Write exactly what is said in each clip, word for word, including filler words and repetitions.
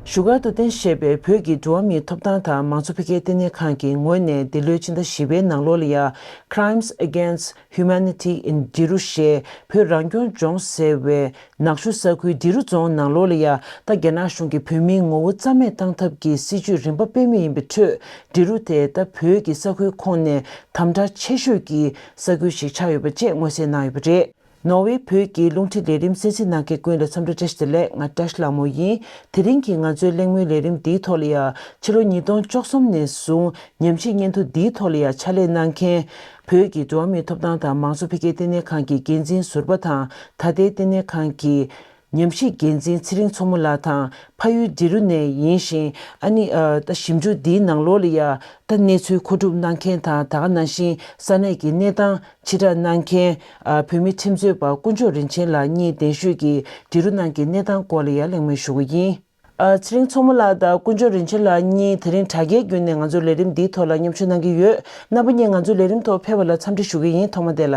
བཞུགས་སྒར་དུ་རྟེན་གཞི་བྱས་པའི་བོད་ཀྱི་འགྲོ་བ་མིའི་ཐོབ་ཐང་དང་མང་གཙོ་འཕེལ་རྒྱས་ལྟེ་གནས་ཁང་གི་ངོས་ནས་འདི་ལོའི་ཕྱི་ཟླ་བཞི་པའི་ནང་ལོགས་ལ་ཡ། Crimes Against Humanity in Dyiru ཞེས་བོད་རང་སྐྱོང་ལྗོངས་ཟེར་བའི་ནག་ཆུ་ས་ཁུལ་འབྲི་རུ་རྫོང་ནང་ལོགས་ལ་ཡ། ད་རྒྱ་ནག་གཞུང་གིས་བོད་མིའི་ངོ་བོ་རྩ་མེད་བཏང་ཐབས་ཀྱི་སྲིད་བྱུས་རིམ་པ་སྤེལ་མུས་ཡིན་པའི་ཁྲོད། འབྲི་རུ་དེ་ད་བོད་ཀྱི་ས་ཁུལ་ཁོངས་ནས་དམ་དྲག་ཆེ་ཤོས་ཀྱི་ས་ཁུལ་ཞིག་ཆགས་ཡོད་པ་བཅས་མངོན་གསལ་གནང་ཡོད་པ་རེད། ནོར་ཝེ་བོད་ཀྱི་རླུང་འཕྲིན་ལས་རིམ་གསན་གཟིགས་གནང་མཁན་ཀུན་ལ་འཚམས་འདྲི་བཀྲ་ཤིས་བདེ་ལེགས། ང་བཀྲ་ཤིས་ལྷ་མོ་ཡིན། དེ་རིང་གི་ང་ཚོའི་གླེང་མོལ་ལས་རིམ་འདིའི་ཐོག་ལ་ཡ། ཕྱི་ལོ་ཉིས་སྟོང་བཅུ་གསུམ་ནས་བཟུང་ཉམས་ཞིབ་སྙན་ཐོ་འདིའི་ཐོག་ལ་ཡ་ཕྱག་ལས་གནང་མཁན། བོད་ཀྱི་འགྲོ་བ་མིའི་ཐོབ་ཐང་དང་མང་གཙོ་འཕེལ་རྒྱས་ལྟེ་གནས་ཁང་གི་འགན་འཛིན་ཟུར་པ་དང་ད་ལྟའི་ལྟེ་གནས་ཁང་གི་ཉམས་ཞིབ་འགན་འཛིན་ཚེ་རིང་མཚོ་མོ་ལགས་དང་། ཕ་ཡུལ་འབྲི་རུ་ནས་ཡིན་ཞིང་། ཨ་ནི་ཨ། ད་ཞིབ་འཇུག་འདིའི་ནང་ལོགས་ལ་ཡ། ད་གནས་ཚུལ་མཁོ་སྒྲུབ་གནང་མཁན་དང་། ད་ག་ནང་བཞིན་ས་གནས་ཀྱི་གནས་སྟངས་ཕྱིར་བསྒྲགས་གནང་མཁན། ཨ། བོད་མི་ཁྲིམས་རྩོད་པ་དཀོན་མཆོག་རིན་ཆེན་ལགས་གཉིས་གདན་ཞུས་ཀྱིས་འབྲི་རུ་ནང་གི་གནས་སྟངས་སྐོར་ལ་ཡ་གླེང་མོལ་ཞུ་གི་ཡིན། ཨ། ཚེ་རིང་མཚོ་མོ་ལགས་དང་དཀོན་མཆོག་རིན་ཆེན་ལགས་གཉིས་དེ་རིང་དྲ་རྒྱའི་བརྒྱུད་ནས་ང་ཚོའི་ལས་རིམ་འདིའི་ཐོག་ལ་མཉམ་ཞུགས་གནང་གི་ཡོད། རྣམ་པ་གཉིས་ང་ཚོའི་ལས་རིམ་ཐོག་ཕེབས་པ་ལ་འཚམས་འདྲི་ཞུ་གི་ཡིན། ཐོག་མ་དེ་ལ།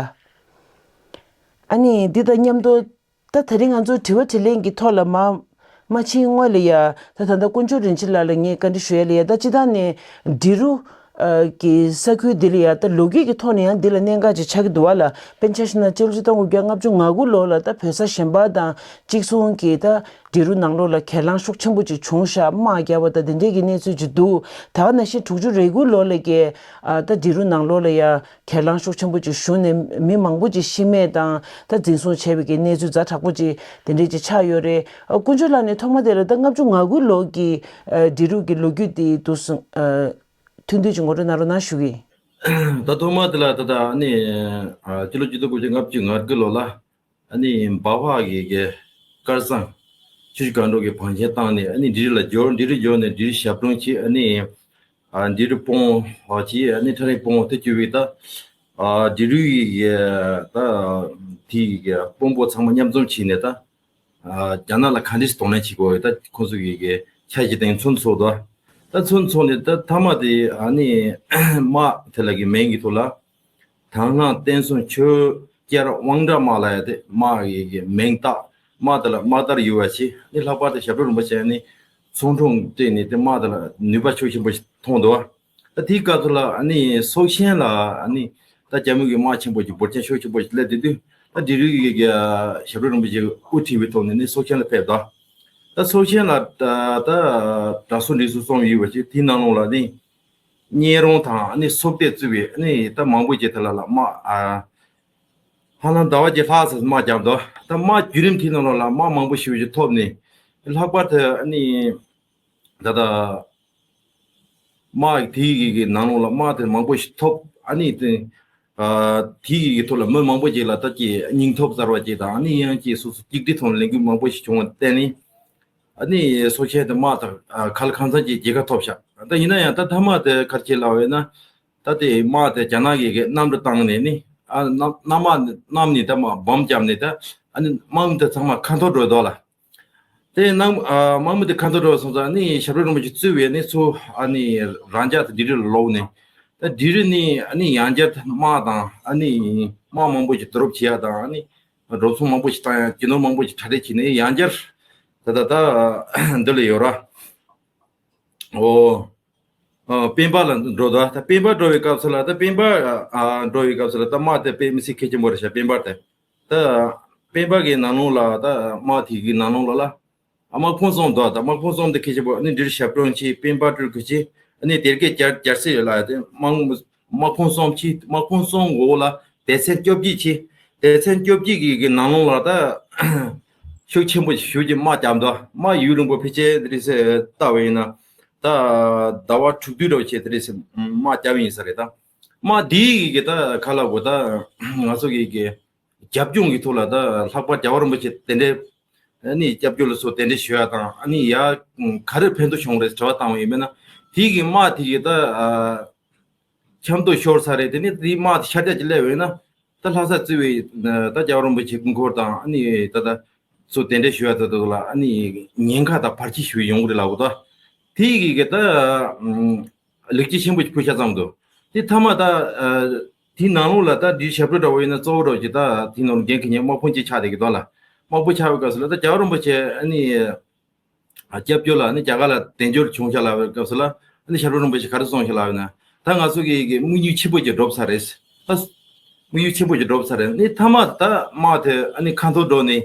ཨ་ནི་འདི་དང་མཉམ་དུ། ད་དེ་རིང་ང་ཚོ་དྲི་བ་དྲིས་ལན་གྱི་ཐོག་ལ་མ། མ་ཕྱིན་སྔོན་ལ་ཡ། ད་ད་ལྟ་དཀོན་མཆོག་རིན་ཆེན་ལགས་ལ་ངས་བཀའ་འདྲི་ཞུ་ཡ་ལ་ཡ། ད་སྤྱིར་བཏང་ནས་འབྲི་རུ་ཨ། གི་ས་ཁུལ་འདི་ལ་ཡ། ད་ལོ་རྒྱུས་ཀྱི་ཐོག་ནས་ཡང་འདི་ལ་གནད་འགག་ཅིག་ཆགས་ཀྱི་འདུག་བ་ལ། དཔེར་ན་ཆ་བཞག་ན་སྤྱི་ལོ་ཆིག་སྟོང་དགུ་བརྒྱ་ལྔ་བཅུ་ང་དགུ་ལོ་ལ་ད་བོད་ས་གཞན་པ་དང་གཅིག་མཚུངས་ཀྱི་ད་འབྲི་རུ་ནང་ལོགས་ལ་གྱེན་ལངས་ཤུགས་ཆེན་པོ་ཅིག་བྱུང་ཤག་དམག་རྒྱག་པ་དང་དེ་འདྲས་ཀྱི་གནས་ཚུལ་ཅིག་འདུག་ད་ག་ནང་བཞིན་དྲུག་ཅུ་རེ་དགུ་ལོ་ལ་གི་ཨ། ད་འབྲི་རུ་ནང་ལོགས་ལ་ཡ། གྱེན་ལངས་ཤུགས་ཆེན་པོ་ཅིག་བྱུང་ནས་མི་མང་པོ་ཅིག་ཤི་རྨས་དང་ད་འཛིན་བཟུང་བྱས་པའི་གི་གནས་ཚུལ་ཛ་དྲག་པོ་ཅིག་དེ་འདྲས་ཅིག་ཆགས་ཡོད་རེད། ཨ། དཀོན་མཆོག་ལགས་ནས་ཐོག་མ་དེ་ལ་ད་ལྔ་བཅུ་ང་དགུ་ལོ་གི་ཨ། འབྲི་རུ་གི་ལོ་རྒྱུས་དེ་འདུག་སོང་། ཨ། ཐུང་ཐུང་ཅིག་ངོ་སྤྲོད་གནང་རོགས་གནང་ཞུ་གི་ཡིན། ད་ཐོག་མ་དེ་ལ་ད་ལྟ་ཨ་ནི་ཨ། སྤྱི་ལོ་ཆིག་སྟོང་དགུ་བརྒྱ་ལྔ་བཅུ་ང་དགུ་ལོ་ལ། ཨ་ནི་འབའ་བག་གི་གི་དཀར་ཚང་ཆུ་བཞི་སྒང་དྲུག་གི་བང་ཆེན་བཏང་ནས་ཨ་ནི་འབྲི་རུ་ལ་འབྱོར། འབྲི་རུ་འབྱོར་ནས་འབྲི་རུ་ཞབས་དྲུང་བྱས། ཨ་ནི་ཨ་འབྲི་རུ་དཔོན་བྱས། ཨ་ནི་ཁྲ་རིང་དཔོན་དེ་བྱས་པས་ད་ཨ་འབྲི་རུ་ཡི་གི་ད་དེ་གི་དཔོན་པོ་ཚང་མ་མཉམ་འཛོམས་བྱས་ནས་ད་ཨ་རྒྱ་ནག་ལ་ག་འདྲས་གདོང་ལེན་བྱེད་དགོས་ད་ཁོང་ཚོ་གི་གི་ཆ་གཞི་སྟེང་ཚུར་འཚོགས་དོ། ད་ཚུར་འཚོགས་ནས་ད་མཐའ་མ་དེ་ཨ་ནི་དམག་དེ་ལ་གི་མིང་གི་ཐོག་ལ། དང་བླངས་བསྟན་སྲུང་ཆོས་རྒྱལ་དབང་དྲག་དམག་ལ་ཡ་དེ་དམག་གི་གི་མིང་བཏགས། དམག་དེ་ལ་དམག་དར་ཡོད་པ་བྱས། ནི་ལྷག་པར་དུ་ཞབས་དྲུང་རིན་པོ་ཆེ་ནི་ཚོང་དྲུང་སྤྲད་ནས་དེ་དམག་དེ་ལ་ནུས་པ་ཤུགས་ཆེན་པོ་ཞིག་ཐོན་འདུག་ད་དེའི་སྐབས་སུ་ལ་ཨ་ནི་སོག་ཤན་ལ་ཨ་ནི་ད་རྒྱ་མི་གི་དམག་ཆེན་པོ་ཞིག་འབོར་ཆེན་ཤུགས་ཆེན་པོ་ཞིག་སླེབས་དེ་དུས་ད་འབྲི་རུ་གི་གི་ཞབས་དྲུང་རིན་པོ་ཆེ་དབུ་ཁྲིད་པའི་ཐོག་ནས་ནི་སོག་ཤན་ལ་ཕེབས་དོ། ད་སོག་ཤན་ལ་ད་ད་དྲག་ཟུང་འདྲེ་ཟུང་གསུམ་ཡོད་པ་ཞིག་དེའི་ནང་ལོགས་ལ་ནི། གཉན་རོང་དང་ཨ་ནི་སོག་སྡེ་གཙོས་པའི་ཨ་ནི་ད་མང་པོ་ཅིག་དེ་ལ་ལ་དམག་ཨ། ཧ་ལམ་ཟླ་བ་གཅིག་ལྷག་ཙམ་དམག་བརྒྱབ་འདུག་ད་དམག་བརྒྱུད་རིམ་དེའི་ནང་ལོགས་ལ་དམག་མང་པོ་ཞེ་པོ་ཅིག་ཐོབ་ནས་ལྷག་པར་དུ་ཨ་ནི་ད་ལྟ་དམག་དེའི་གི་གི་ནང་ལོགས་ལ་དམག་དེ་མང་པོ་ཞིག་ཐོབ། ཨ་ནི་དེ་ཨ་དེའི་གི་གི་ཐོག་ལ་མི་མང་པོ་ཅིག་ལ་ད་ཀྱི་སྙིང་སྟོབས་གསར་བ་ཅིག་དང་ཨ་ནི་ཡང་ཅིག་སོ་སོ་གཅིག་སྒྲིལ་ཐོག་ལས་འགུལ་མང་པོ་ཞིག་བྱུང་བ་བརྟེན་ནས། ཨ་ནི་སོག་ཤན་དེ་དམག་དང་ཁ་ལ་ཁ་སང་གི་རྒྱལ་ཁ་ཐོབ་ཤག་ད་ཡིན་ན་ཡང་ད་མཐའ་མ་དེ་ག་རེ་བྱས་ལབ་པ་ཡིན་ན། ད་དེ་དམག་དེ་རྒྱ་ནག་གིས་གི་གནམ་གྲུ་བཏང་ནས་ནི་ཨ་གནམ་གནམ་དམག་གནམ་ནས་ད་དམག་འབོམ་བརྒྱབ་ནས་ད་ཨ་ནི་དམག་མི་དེ་ཚང་མ་ཁ་འཐོར་འགྲོ་འདུག་ལ། དེ་གནམ་ཨ་དམག་མི་དེ་ཁ་འཐོར་འགྲོ་སོང་ཙང་ཨ་ནི་ཞབས་དྲུང་རིན་པོ་ཆེ་གཙོས་པའི་ནི་ཚོ་ཨ་ནི་རང་འཇགས་དེ་འབྲི་རུ་ལ་ལོག་ནས་ད་འབྲི་རུ་ནས་ཨ་ནི་ཡང་བསྐྱར་དམག་དང་ཨ་ནི་དམག་མང་པོ་ཞིག་བསྡུ་རུབ་བྱེད་ཡ་དང་ཨ་ནི་འགྲོ་སོང་མང་པོ་ཞིག་བཏང་ཡ་རྒྱུ་ནོར་མང་པོ་ཞིག་གྲ་སྒྲིག་བྱས་ནས་ཡང་བསྐྱར་ད་ད་ད་འདི་ལ་ཡོད་ར། ཨོ། ཨ། སྤེན་པ་ལ་འགྲོ་དོ། ད་སྤེན་པ་འགྲོ་བའི་སྐབས་སུ་ལ་ད་སྤེན་པ་ཨ་འགྲོ་བའི་སྐབས་སུ་ལ་ད་དམག་དེ་དཔེ་མི་སྲིད་གལ་ཆེན་པོ་རེད་ཤག་སྤེན་པ་དེ། ད་སྤེན་པ་གི་ནང་ལོགས་ལ་ད་དམག་དེ་གི་ནང་ལོགས་ལ་ལ་ཨ་དམག་དཔུང་གསུམ་འདུག་ད་དམག་དཔུང་གསུམ་དེ་གལ་ཆེན་པོ་ཨ་ནི་འབྲི་རུ་ཞབས་དྲུང་གཅིག་སྤེན་པ་སྤྲུལ་སྐུ་གཅིག་ཨ་ནི་སྡེ་དགེ་རྒྱལ་རྒྱལ་སྲས་ཡོད་ལ་དེ་དམག་དམག་དཔུང་གསུམ་གཅིག་དམག་དཔུང་གསུམ་འོག་ལ་སྡེ་ཚན་བཅོ་བརྒྱད་གཅིག་སྡེ་ཚན་བཅོ་བརྒྱད་ཀྱི་གི་ནང་ལོགས་ལ་ད་ཤུགས་ཆེན་པོ་ཞེ་པོ་ཅིག་དམག་བརྒྱབ་འདུག་དམག་ཡུན་རིང་པོ་ཕལ་ཆེར་དེ་རིང་ལྟ་བ་ཡིན་ན་ད་ཟླ་བ་དྲུག་བདུན་འདྲ་བོ་ཅིག་དེ་རིང་དམག་བརྒྱབ་ཡིན་ས་རེད། ད་དམག་འདིའི་གི་ད་ག་ལ་གོ་ད་ང་ཚོ་གི་གི་རྒྱབ་ལྗོངས་ཀྱི་ཐོག་ལ་ད་ལྷག་པར་རྒྱལ་བ་རིན་པོ་ཆེ་དེ་འདྲའི་ཨ་ནི་སྐྱབས་བཅོལ་ལ་སོགས་དེ་འདྲའི་ཞུ་ཡ་དང་ཨ་ནི་ཡ་ག་རེ་ཕན་ཐོགས་བྱུང་རེད་དྲི་བ་བཏང་བ་ཡིན་མིན་ན་དེའི་གི་དམག་དེ་གི་ད་ཨ། འཆམ་ཏོ་ཤོར་ས་རེད། དེ་ནི་དེའི་དམག་དེ་ཤར་རྒྱག་ཅིག་སླེབས་ཡོད་ན་ད་ལྷ་ས་བཙུགས་པའི་ད་རྒྱལ་བ་རིན་པོ་ཆེ་སྐུ་འཁོར་དང་ཨ་ནི་ད་ད་ཚོ་དེ་འདྲ་ཞུ་ཡ་ད་ད་ལ་ཨ་ནི་ཉེན་ཁ་དང་བར་ཆད་ཞུ་ཡོང་གི་རེད་ལབ་གོ་ད་དེ་གི་གི་ད་ལེགས་སྐྱེས་ཆེན་པོ་ཞིག་ཕུལ་ཤ་ཙམ་དུ་དེ་མཐའ་མ་ད་དེའི་ནང་ལོགས་ལ་ད་འདིའི་ཞབས་བྲོ་འདྲ་བོ་ཡིན་ན་གཙོ་བོ་འདྲ་བོ་ཅིག་ད་དེའི་ནང་ལ་འགན་འཁྱེར་མཁན་དམག་དཔོན་གཅིག་ཆགས་བསྡད་ཀྱི་འདུག་ལ་དམག་དཔོན་ཆགས་པའི་སྐབས་སུ་ལ་ད་རྒྱལ་བ་རིན་པོ་ཆེ་ཨ་ནི། ཨ་སྐྱབས་བཅོལ་ལ་ནི་རྒྱ་གར་ལ་དལ་འབྱོར་བྱུང་ཤག་ལབ་པའི་སྐབས་སུ་ལ་ནི་ཞབས་དྲུང་རིན་པོ་ཆེ་ག་རེ་གསུངས་ཤག་ལབ་ན། ད་ང་ཚོ་གི་གི་དམིགས་ཡུལ་ཆེན་པོ་ཅིག་འགྲུབ་ཚར་རེད། ད་དམིགས་ཡུལ་ཆེན་པོ་ཅིག་འགྲུབ་ཚར་རེད། ནི་མཐའ་མ་ད་དམག་དེ་ཨ་ནི་ཁ་འཐོར་འགྲོ་ནས།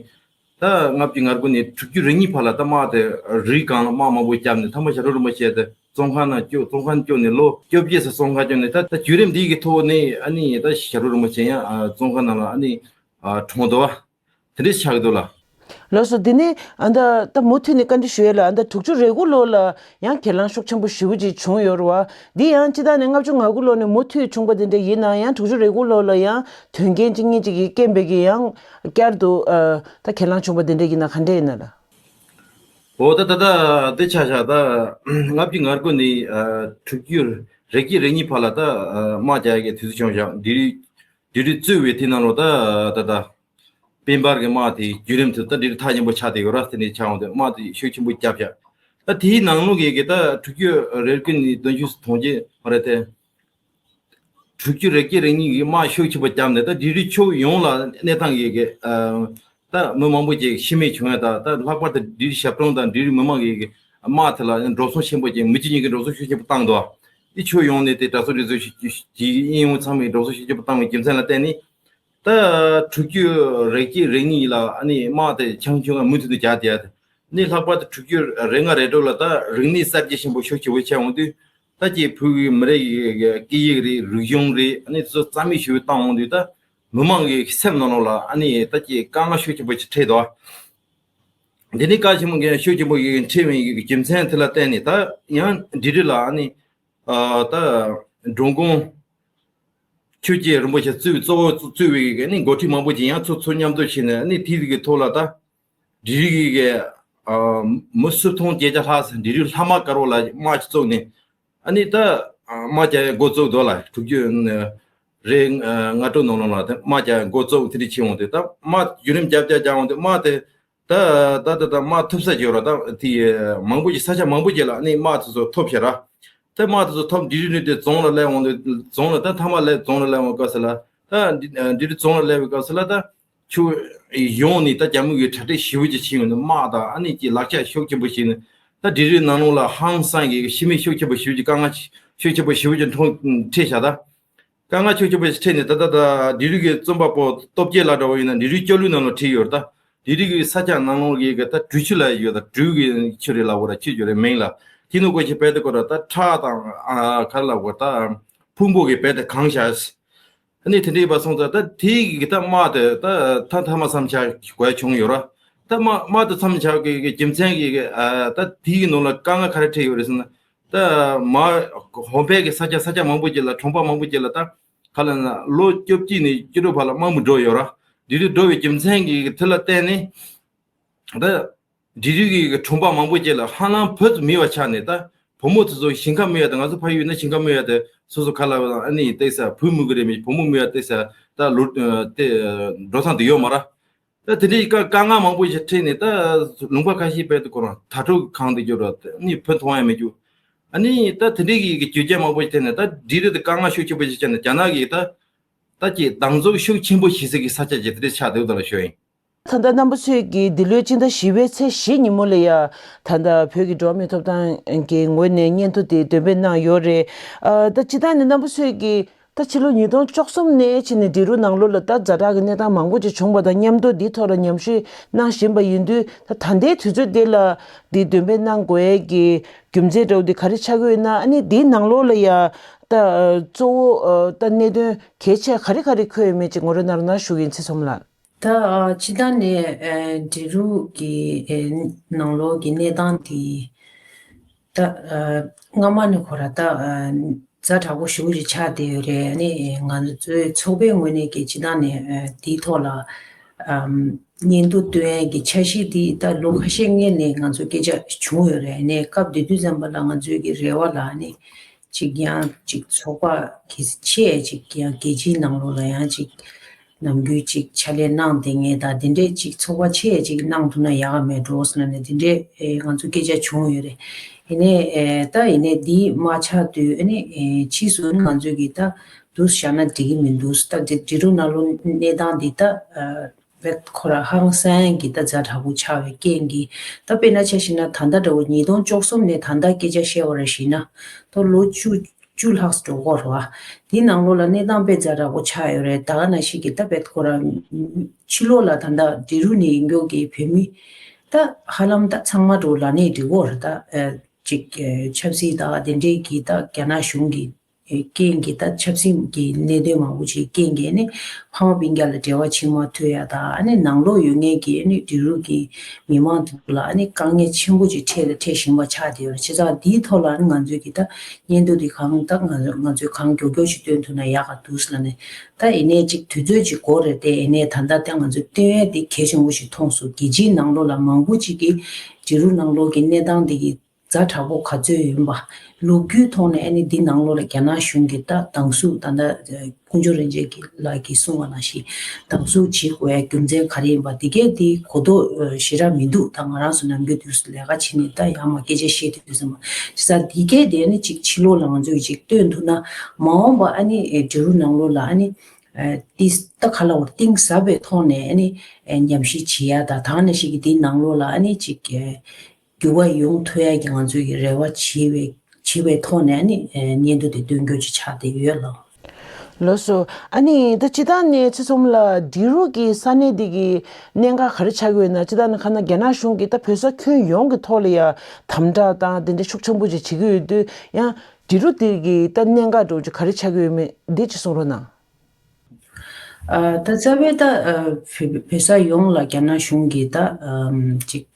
ད་ལྔ་བཅུ་ང་དགུ་ནས་དྲུག་ཅུ་རེ་གཉིས་བར་ལ་ད་དམག་དེ་རིའི་སྒང་ལ་དམག་མང་པོ་བརྒྱབ་ནས། མཐའ་མ་ཞབས་དྲུང་རིན་པོ་ཆེ་དེ་བཙོན་ཁང་ནང་བཅུག་བཙོན་ཁང་བཅུག་ནས་ལོ་བཅོ་བརྒྱད་ཙམ་བཙོན་ཁང་བཅུག་ནས། ད་ད་བརྒྱུད་རིམ་འདི་གི་ཐོག་ནས་ཨ་ནི་ད་ཞབས་དྲུང་རིན་པོ་ཆེ་ཡང་ཨ་བཙོན་ཁང་ནང་ལ་ཨ་ནི་ཨ་གྲོངས་འདུག་བ། དེ་འདྲ་ཆགས་ཀྱི་འདུག་ལ། ལགས་སོ། དེ་ནས་ཨ་ད་ད་མུ་མཐུད་ནས་བཀའ་འདྲི་ཞུ་ཡས་ལ། ཨ་ད་དྲུག་ཅུ་རེ་དགུ་ལོ་ལ་ཡང་གྱེན་ལངས་ཤུགས་ཆེན་པོ་ཞེ་པོ་ཅིག་བྱུང་ཡོད་རེད་བ། འདི་ཡང་སྤྱིར་བཏང་ནས་ལྔ་བཅུ་ང་དགུ་ལོ་ནས་མུ་མཐུད་བྱུང་པ་དེ་འདྲ་ཡིན་ན་ཡང་། དྲུག་ཅུ་རེ་དགུ་ལོ་ལ་ཡང་དོན་རྐྱེན་གཅིག་གཉིས་ཅིག་གིས་རྐྱེན་པས་ཀྱིས་ཡང་བསྐྱར་དུ་ཨ་ད་གྱེན་ལངས་བྱུང་པ་དེ་འདྲ་ཡིན་ན་ག་འདྲ་ཡིན་ན་ལ། འོ་ད་ད་ད་འདི་ཆ་བཞག་ད་ལྔ་བཅུ་ང་དགུ་ནས་ཨ་དྲུག་ཅུ་རེ་གཅིག་རེ་གཉིས་བར་ལ་ད་ཨ་དམག་རྒྱག་ཡ་གི་དུས་ཚོད་བྱུང་བཞག་འདི་རིགས་འདི་རིགས་གཙོས་པའི་དེ་ནང་ལོ་ད་ད་ད་དཔལ་འབར་གྱི་དམག་དེ་བརྒྱུད་རིམ་དུ་ད་འདི་རིགས་ཐག་ཉེ་པོ་ཆགས་བསྡད་ཡོད་ར། དེ་ནས་ཆགས་འོང་དུས་དམག་དེ་ཤུགས་ཆེན་པོ་བརྒྱབ་བཞག་ད་དེའི་ནང་ལོགས་ཀྱི་གི་ད་དྲུག་ཅུ་རེ་དགུ་ནས་བདུན་ཅུ་དོན་བརྒྱད་མ་རེད་དེ། དྲུག་ཅུ་རེ་གཅིག་རེ་གཉིས་ཀྱི་དམག་ཤུགས་ཆེན་པོ་བརྒྱབ་ནས། ད་འབྲི་རུའི་ཕྱོགས་ཡོངས་ལ་གནས་སྟངས་ཀྱི་གི་ཨ་ད་མི་མང་པོ་ཅིག་ཤི་རྨས་བྱུང་ཡ། ད་ད་ལྷག་པར་དུ་འབྲི་རུའི་ཞབས་དྲུང་དང་འབྲི་རུའི་མི་མང་གི་གི་དམག་དེ་ལ་འགྲོ་སོང་ཆེན་པོ་ཅིག་མི་གཅིག་གཉིས་ཀྱི་འགྲོ་སོང་ཤུགས་ཆེན་པོ་བཏང་འདུག་དེ་ཕྱོགས་ཡོངས་ནས་དེ་དྲག་ཟུང་རེ་ཟུང་ཞིག་ཅིག་ཨིན་ཡོང་ཚང་མས་འགྲོ་སོང་ཤུགས་ཆེན་པོ་བཏང་བའི་རྒྱུ་མཚན་ལ་བརྟེན་ནས། ད་དྲུག་ཅུ་རེ་གཅིག་རེ་གཉིས་ལ་ཨ་ནི་དམག་དེ་ཆུང་ཆུང་ང་མུ་མཐུད་དུ་རྒྱག་བསྡད་ཡ་དེ། ནི་ལྷག་པར་དུ་དྲུག་ཅུ་རེ་ལྔ་རེ་དྲུག་ལ་ད་རིག་གནས་གསར་བརྗེ་ཆེན་པོ་ཤུགས་ཆེ་བོ་བྱས་འོང་དུས། ད་ཀྱི་བོད་ཀྱི་མི་རིགས་ཀྱི་སྐད་ཡིག་རེད། རིག་གཞུང་རེད། ཨ་ནི་དེ་ཚོ་རྩ་མེད་ཞུ་བཏང་འོང་དུས། ད་མི་མང་གི་སེམས་ནང་ལོགས་ལ་ཨ་ནི་ད་ཀྱི་དཀའ་ངལ་ཤུགས་ཆེན་པོ་ཞིག་འཕྲད་འདུག་འདི་ནི་དཀའ་ཆེན་པོ་གི་ཤུགས་ཆེན་པོ་ཞིག་འཕྲད་བའི་རྒྱུ་མཚན་དེ་ལ་བརྟེན་ནས། ད་ཡང་འབྲི་རུ་ལ་ཨ་ནི་ཨ་ད་འགྲོ་མགོན་ཆོས་རྒྱལ་རིན་པོ་ཆེ་གཙོས་གཙོ་བོ་གཙོས་པའི་གི་ནི་འགོ་ཁྲིད་མང་པོ་ཅིག་ཡང་ཚོ་ཚོ་མཉམ་དུ་བྱས་ནས། ཨ་ནི་དེའི་གི་ཐོག་ལ་ད་འབྲི་རུ་གི་གི་ཨ་མི་སུམ་སྟོང་བརྒྱད་བརྒྱ་ལྷག་ཙམ་འབྲི་རུའི་ལྷ་མ་དཀར་པོ་ལ་དམག་ཅིག་བཙུགས་ནས། ཨ་ནི་ད་ཨ་དམག་རྒྱག་འགོ་བཙུགས་འདུག་ལ། དྲུག་ཅུ་རེ་ལྔ་དྲུག་ནང་ལོགས་ལ་ད་དམག་རྒྱག་འགོ་བཙུགས་དེ་འདྲ་བྱས་འོང་དུས། ད་དམག་བརྒྱུད་རིམ་རྒྱབ་རྒྱབ་རྒྱག་འོང་དུས། དམག་དེ་ད་ད་ད་ད་དམག་ཐུབ་ས་ཅིག་ཡོད་ར། ད་དེ་མང་པོ་ཅིག་ས་ཆ་མང་པོ་ཅིག་ལ་ཨ་ནི་དམག་དེ་ཚོ་ཐུབ་ཤག་ར། ད་དམག་དེ་ཚོ་ཐུབ། འབྲི་རུ་ནས་དེ་རྫོང་ལ་སླེབས་འོང་དུས། རྫོང་ལ་ད་མཐའ་མ་སླེབས། རྫོང་ལ་སླེབས་འོང་སྐབས་སུ་ལ། ད་འབྲི་རུ་རྫོང་ལ་སླེབས་པའི་སྐབས་སུ་ལ་ད་ཕྱོགས་ཡོངས་ནས་ད་རྒྱ་མི་གིས་གྲ་སྒྲིག་ཞེ་པོ་ཅིག་བྱས་ཡོང་དུས། དམག་དང་ཨ་ནི་ཀྱི་ལག་ཆ་ཤུགས་ཆེན་པོ་བྱས་ནས། ད་འབྲི་རུའི་ནང་ལོགས་ལ་ཧང་སང་གི་ཤི་རྨས་ཤུགས་ཆེན་པོ་ཞེ་པོ་ཅིག་དཀའ་ངལ་ཤུགས་ཆེན་པོ་ཞེ་པོ་ཅིག་འཕྲད་ཤག་ད་དཀའ་ངལ་ཤུགས་ཆེན་པོ་ཞིག་འཕྲད་ནས། ད་ད་ད་འབྲི་རུ་གི་རྩོམ་པ་པོ་སྟོབས་རྒྱལ་ལགས་འདྲ་བོ་ཡིན་ན་འབྲི་རུའི་སྐྱོ་གླུ་ནང་ལ་བྲིས་ཡོད་རེད། ད་འབྲི་རུ་གི་ས་ཆ་ནང་ལོགས་ཀྱི་གི་ད་གྲུ་ཆུ་ལབ་ཡོད། ད་གྲུ་གི་ཆུ་རེད་ལབ་དགོས་ར། ཆུ་ཆུ་རེད་མིང་ལ། དེ་ནི་གོ་ཆེ་བལ་དུ་གོ་ར། ད་ཁྲག་དང་ཨ་ག་རེ་ལབ་དགོས། ད་ཕུང་པོ་གི་བལ་དུ་གང་བཞག་ཨ་ནི་དེ་འདྲ་ཡིན་པ་སོང་ཙང་། ད་དེའི་གི་ད་དམག་དེ་ད་ད་མཐའ་མ་མཚམས་བཞག་དགོས་བྱུང་ཡོད་ར། ད་དམག་དམག་དེ་མཚམས་བཞག་གི་གི་རྒྱུ་མཚན་གི་གི་ཨ་ད་དེའི་གི་ནང་ལ་དཀའ་ངལ་ག་རེ་འཕྲད་ཡོད་རེད་ཟེར་ན། ད་མ་ཧོ་པའི་གི་ས་ཆ་ས་ཆ་མང་པོ་ཅིག་ལ། གྲོང་པ་མང་པོ་ཅིག་ལ་ད་ག་ལབ་ན་ལོ་བཅོ་བརྒྱད་ནས་བཅུ་དྲུག་བར་ལ་དམག་མི་འགྲོ་ཡོད་ར། འབྲི་རུ་འགྲོ་བའི་རྒྱུ་མཚན་གི་གི་དེ་ལ་བརྟེན་ནས། ད་འབྲི་རུ་གི་གྲོང་པ་མང་པོ་ཅིག་ལ་ཧ་ལམ་བུ་ཚོ་མེད་པ་ཆགས་ནས། ད་བུ་མོ་དེ་ཚོ་ཞིང་ཁ་རྨོ་ཡ་དེ། ང་ཚོ་ཕ་ཡུལ་ན་ཞིང་ཁ་རྨོ་ཡ་དེ་སོ་སོ་ག་ལབ་ན་ཨ་ནི་བལྟས་ས་བུ་རྨོ་གི་རེད་མོད། བུ་མོ་རྨོ་ཡ་བལྟས་ས་ད་ལོ་དེ་འགྲོ་སྟངས་དེ་ཡོད་མ་ར། ད་དེ་འདྲའི་དཀའ་དཀའ་ངལ་མང་པོ་ཞིག་འཕྲད་ནས། ད་ལུང་པ་ཁ་ཤས་བལ་དུ་གོ་ར་དྭ་ཕྲུག་གང་དུ་འགྱུར་ར། ཨ་ནི་བུ་མཐོང་ཡ་མེད་རྒྱུ། ཨ་ནི་ད་དེ་འདྲའི་གི་གི་རྒྱུ་རྐྱེན་མང་པོ་ཞིག་འཕྲད་ནས། ད་འབྲི་རུ་དེ་དཀའ་ངལ་ཤུགས་ཆེན་པོ་ཞིག་ཆགས་ནས། རྒྱ་ནག་གིས་ད་ད་ཀྱི་སྡང་ཟུག་ཤུགས་ཆེན་པོ་བྱེད་སའི་གི་ས་ཆ་ཅིག་དེ་འདྲ་ཆགས་འདུག་ད་ལ་ཞུ་ཡིན། ད་ལྟ་རྣམ་པ་ཚོས་ཀྱིས་འདི་ལོའི་སྤྱི་ཟླ་བཞི་པའི་ཚེས་བཞི་ཉིན་མོ་ལ་ཡ། ད་ལྟ་བོད་ཀྱི་འགྲོ་བ་མིའི་ཐོབ་ཐང་གི་ངོས་ནས་སྙན་ཐོ་དེ་འདོན་སྤེལ་གནང་ཡོད་རེད། ཨ་ད་སྤྱིར་བཏང་ནས་རྣམ་པ་ཚོས་ཀྱིས་ད་ཕྱི་ལོ་ཉིས་སྟོང་བཅུ་གསུམ་ནས་ཕྱིན་ནས་འབྲི་རུ་ནང་ལོགས་ལ་ད་ཛ་དྲག་གི་གནས་སྟངས་མང་པོ་ཅིག་བྱུང་བ་དང་མཉམ་དུ། འདིའི་ཐོག་ལ་ཉམས་ཞིབ་གནང་བཞིན་པ་ཡིན་དུས། ད་ད་ལྟའི་དུས་ཚོད་འདི་ལ་འདི་འདོན་སྤེལ་གནང་དགོས་ཡས་ཀྱི་རྒྱུ་མཚན་འདྲ་བོ་འདི་ག་རེ་ཆགས་ཀྱི་ཡོད་ན། ཨ་ནི་འདིའི་ནང་ལོགས་ལ་ཡ་ད་གཙོ་བོ་ད་གནད་དོན་གལ་ཆེ་ག་རེ་ག་རེ་འཁོད་ཡོད་མེད་ཅིག་ངོ་སྤྲོད་གནང་རོགས་གནང་ཞུ་གི་ཡིན། ཚེ་ཚོམ་ལགས། ད་ཨ་སྤྱིར་བཏང་ནས་ཨ་འབྲི་རུ་གི་ཨ་ནང་ལོགས་ཀྱི་གནས་སྟངས་དེ་ད་ཨ་སྔ་མ་ནས་ཁོ་ར་ད་ཨ་ཛ་དྲག་པོ་ཞེ་པོ་ཅིག་ཆགས་བསྡད་ཡོད་རེད། ཨ་ནི་ང་ཚོའི་ཚོགས་པའི་ངོས་ནས་ཀྱི་སྤྱིར་བཏང་ནས་ཨ་དེའི་ཐོག་ལ་ཨམ་སྙན་ཐོ་བཏོན་ཡས་ཀྱི་འཆར་གཞི་དེ་ད་ལོ་ཁ་ཤས་སྔོན་ནས་ང་ཚོ་སྐད་ཆ་བྱུང་ཡོད་རེད། ཨ་ནི་སྐབས་དེ་དུས་ཙམ་པ་ལ་ང་ཚོའི་གི་རེ་བ་ལ་ཨ་ནི་ཅིག་ཡང་ཅིག་ཚོགས་པ་གལ་སྲིད་ཆེ་ཅིག་ཡང་རྒྱལ་སྤྱིའི་ནང་ལོགས་ལ་ཡང་ཅིག་ནམ་རྒྱུན་ཅིག་ཕྱག་ལས་གནང་བསྡད་མཁན་དང་། དེ་འདྲས་ཅིག་ཚོགས་པ་ཆེ་ཅིག་གནང་ཐུབ་ན་ཡག་ག་མེད་འགྲོ་ཟེར་ནས་དེ་འདྲས་ཨེ་ང་ཚོ་སྐད་ཆ་བྱུང་ཡོད་རེད། ཡིན་ནའི་ཨེ་ད་ཡིན་ནའི་འདི་མ་ཆགས་དུས་ཨ་ནི་ཨེ་ཕྱིས་སུ་ང་ཚོས་ཀྱི་ད་འདུག་བཞག་ན་འགྲིག་གི་མི་འདུག་ད་འབྲི་འབྲི་རུ་ནང་ལོགས་གནས་སྟངས་འདི་ད་ཨ། བེད་ཁོ་ར་ཧང་སང་གི་ད་ཛ་དྲག་པོ་ཆགས་པའི་རྐྱེན་གྱིས། ད་དཔེར་ན་ཆ་བཞག་ན་ད་ལྟ་འདྲ་བོ་ཉིས་སྟོང་བཅུ་གསུམ་ནས་ད་ལྟ་སྐད་ཆ་བཤད་པ་རེད་ཞུས་ན། ད་ལོ་བཅུ་བཅུ་ལྷག་འགྲོ་གི་རེད་བ། དེའི་ནང་ལོགས་ལ་གནས་སྟངས་དཔེ་ཛ་དྲག་པོ་ཆགས་ཡོད་རེད། ད་ག་ནང་བཞིན་གྱི་ད་བེད་ཁོ་ར་ཕྱི་ལོགས་ལ་ད་ལྟ་འབྲི་རུ་ནས་ཡིན་མཁན་གྱི་བོད་མི་ད་ཧ་ལམ་ད་ཚང་མ་འགྲོ་ལབ་ནས་འགྲིག་གི་རེད། ད་ཅིག་ཆབ་སྲིད་ད་དེ་འདྲའི་གི་ད་རྒྱ་ནག་གཞུང་གི་རྐྱེན་གྱིས་ད་ཆབ་སྲིད་ཀྱི་གནད་དོན་མང་པོ་ཞིག་རྐྱེན་གྱིས་ནི་ཕ་མ་སྤུན་ཀྱག་ལ་འབྲེལ་བ་བྱེད་མ་ཐུབ་ཡ་ད། ཨ་ནི་ནང་ལོགས་ཡོད་མཁན་གྱི་ཨ་ནི་འབྲི་རུ་གི་མི་མང་དེ་ཚོ་ལ་ཨ་ནི་དཀའ་ངལ་ཆེན་པོ་ཅིག་འཕྲད་ལ་འཕྲད་བཞིན་པ་ཆགས་བསྡད་ཡོད་རེད། བྱས་ཙང་འདིའི་ཐོག་ལ་ཨ་ནི་ང་ཚོས་ཀྱི་ད་སྙན་ཐོ་འདི་གང་ད་ང་ང་ཚོས་གང་མགྱོགས་མགྱོགས་ཤིག་བཏོན་ཐུབ་ན་ཡག་ག་འདུག་ཟེར་ལབ་ནས། ད་ཡིན་ནའི་ཅིག་དུས་ཚོད་ཅིག་འགོར་རེད་དེ། ཡིན་ནའི་ད་ལྟ་ད་ང་ཚོས་བཏོན་ཡས་འདི་གལ་ཆེན་པོ་ཞིག་མཐོང་སོང་། རྒྱལ་སྤྱིའི་ནང་ལོགས་ལ་མང་པོ་ཅིག་གིས་འབྲི་རུ་ནང་ལོགས་ཀྱི་གནས་སྟངས་འདི་གི་ཛ་དྲག་པོ་ག་ཚོད་ཡིན་པ། ལོ་རྒྱུས་ཐོག་ནས་ཨ་ནི་འདི་ནང་ལོགས་ལ་རྒྱ་ནག་གཞུང་གིས་ད་སྡང་ཟུག་ད་ལྟ་དཀོན་མཆོག་རིན་ཆེན་གྱི་ལགས་ཀྱིས་གསུངས་པ་ནང་བཞིན་སྡང་ཟུག་བྱེད་དགོས་ཡ་རྒྱུ་མཚན་ག་རེ་ཡིན་པ་འདི་གས་འདི་གོ་རྟོགས་ཞེ་དྲག་མི་འདུག་ད་ང་རང་ཚོ་ནམ་རྒྱུན་དུས་སུ་ལས་ཀ་བྱེད་ནས་ད་ཡར་མར་སྐད་ཆ་བཤད་དུས་ཙམ་པ་ས་འདི་གས་དེ་ནི་ཅིག་ཕྱི་ལོགས་ལ་ང་ཚོས་ཅིག་སྟོན་ཐུབ་ན། མ་འོངས་པ་ཨ་ནི་འབྲི་རུ་ནང་ལོགས་ལ་ཨ་ནི་ཏིས་ད་ག་ལ་བར་གཏིང་ཟབ་པའི་ཐོག་ནས་ཨ་ནི་ཉམས་ཞིབ་བྱེད་ཡ་ད་ད་ནང་བཞིན་གྱི་འདིའི་ནང་ལོགས་ལ་ཨ་ནི་ཅིག་འགྱུར་བ་ཡོང་ཐུབ་ཡ་གི་ང་ཚོས་ཀྱི་རེ་བ་བྱེད་པའི་བྱེད་པའི་ཐོག་ནས་ཨ་ནི་སྙན་ཐོ་དེ་བཏོན་རྒྱུ་ཅིག་ཆགས་བསྡད་ཡོད་ལགས། ལགས་སོ། ཨ་ནི་ད་སྤྱིར་བཏང་ནས་ཚེ་ཚོམ་ལ་འབྲི་རུ་གི་ས་གནས་འདི་གི་གནད་འགག་ག་རེ་ཆགས་ཀྱི་ཡོད་ན། སྤྱིར་བཏང་ནས་ཁ་ན་རྒྱ་ནག་གཞུང་གིས་ད་བོད་ས་ཁྱོན་ཡོངས་ཀྱི་ཐོག་ལ་ཡ་དམ་དྲག་དང་དེ་འདྲ་ཤུགས་ཆེན་པོ་ཅིག་བྱེད་ཀྱི་ཡོད་དུས། ཡང་འབྲི་རུ་འདི་གི་ད་གནད་འགག་འདྲ་བོ་ཅིག་ག་རེ་ཆགས་ཀྱི་ཡོད་མེད་འདི་ཅིག་གསུང་རོགས་གནང་། ཨ་ད་རྩ་བའི་ད་ཨ་བོད་བོད་ས་ཡོངས་ལ་རྒྱ་ནག་གཞུང་གིས་ད་ཨམ་ཅིག་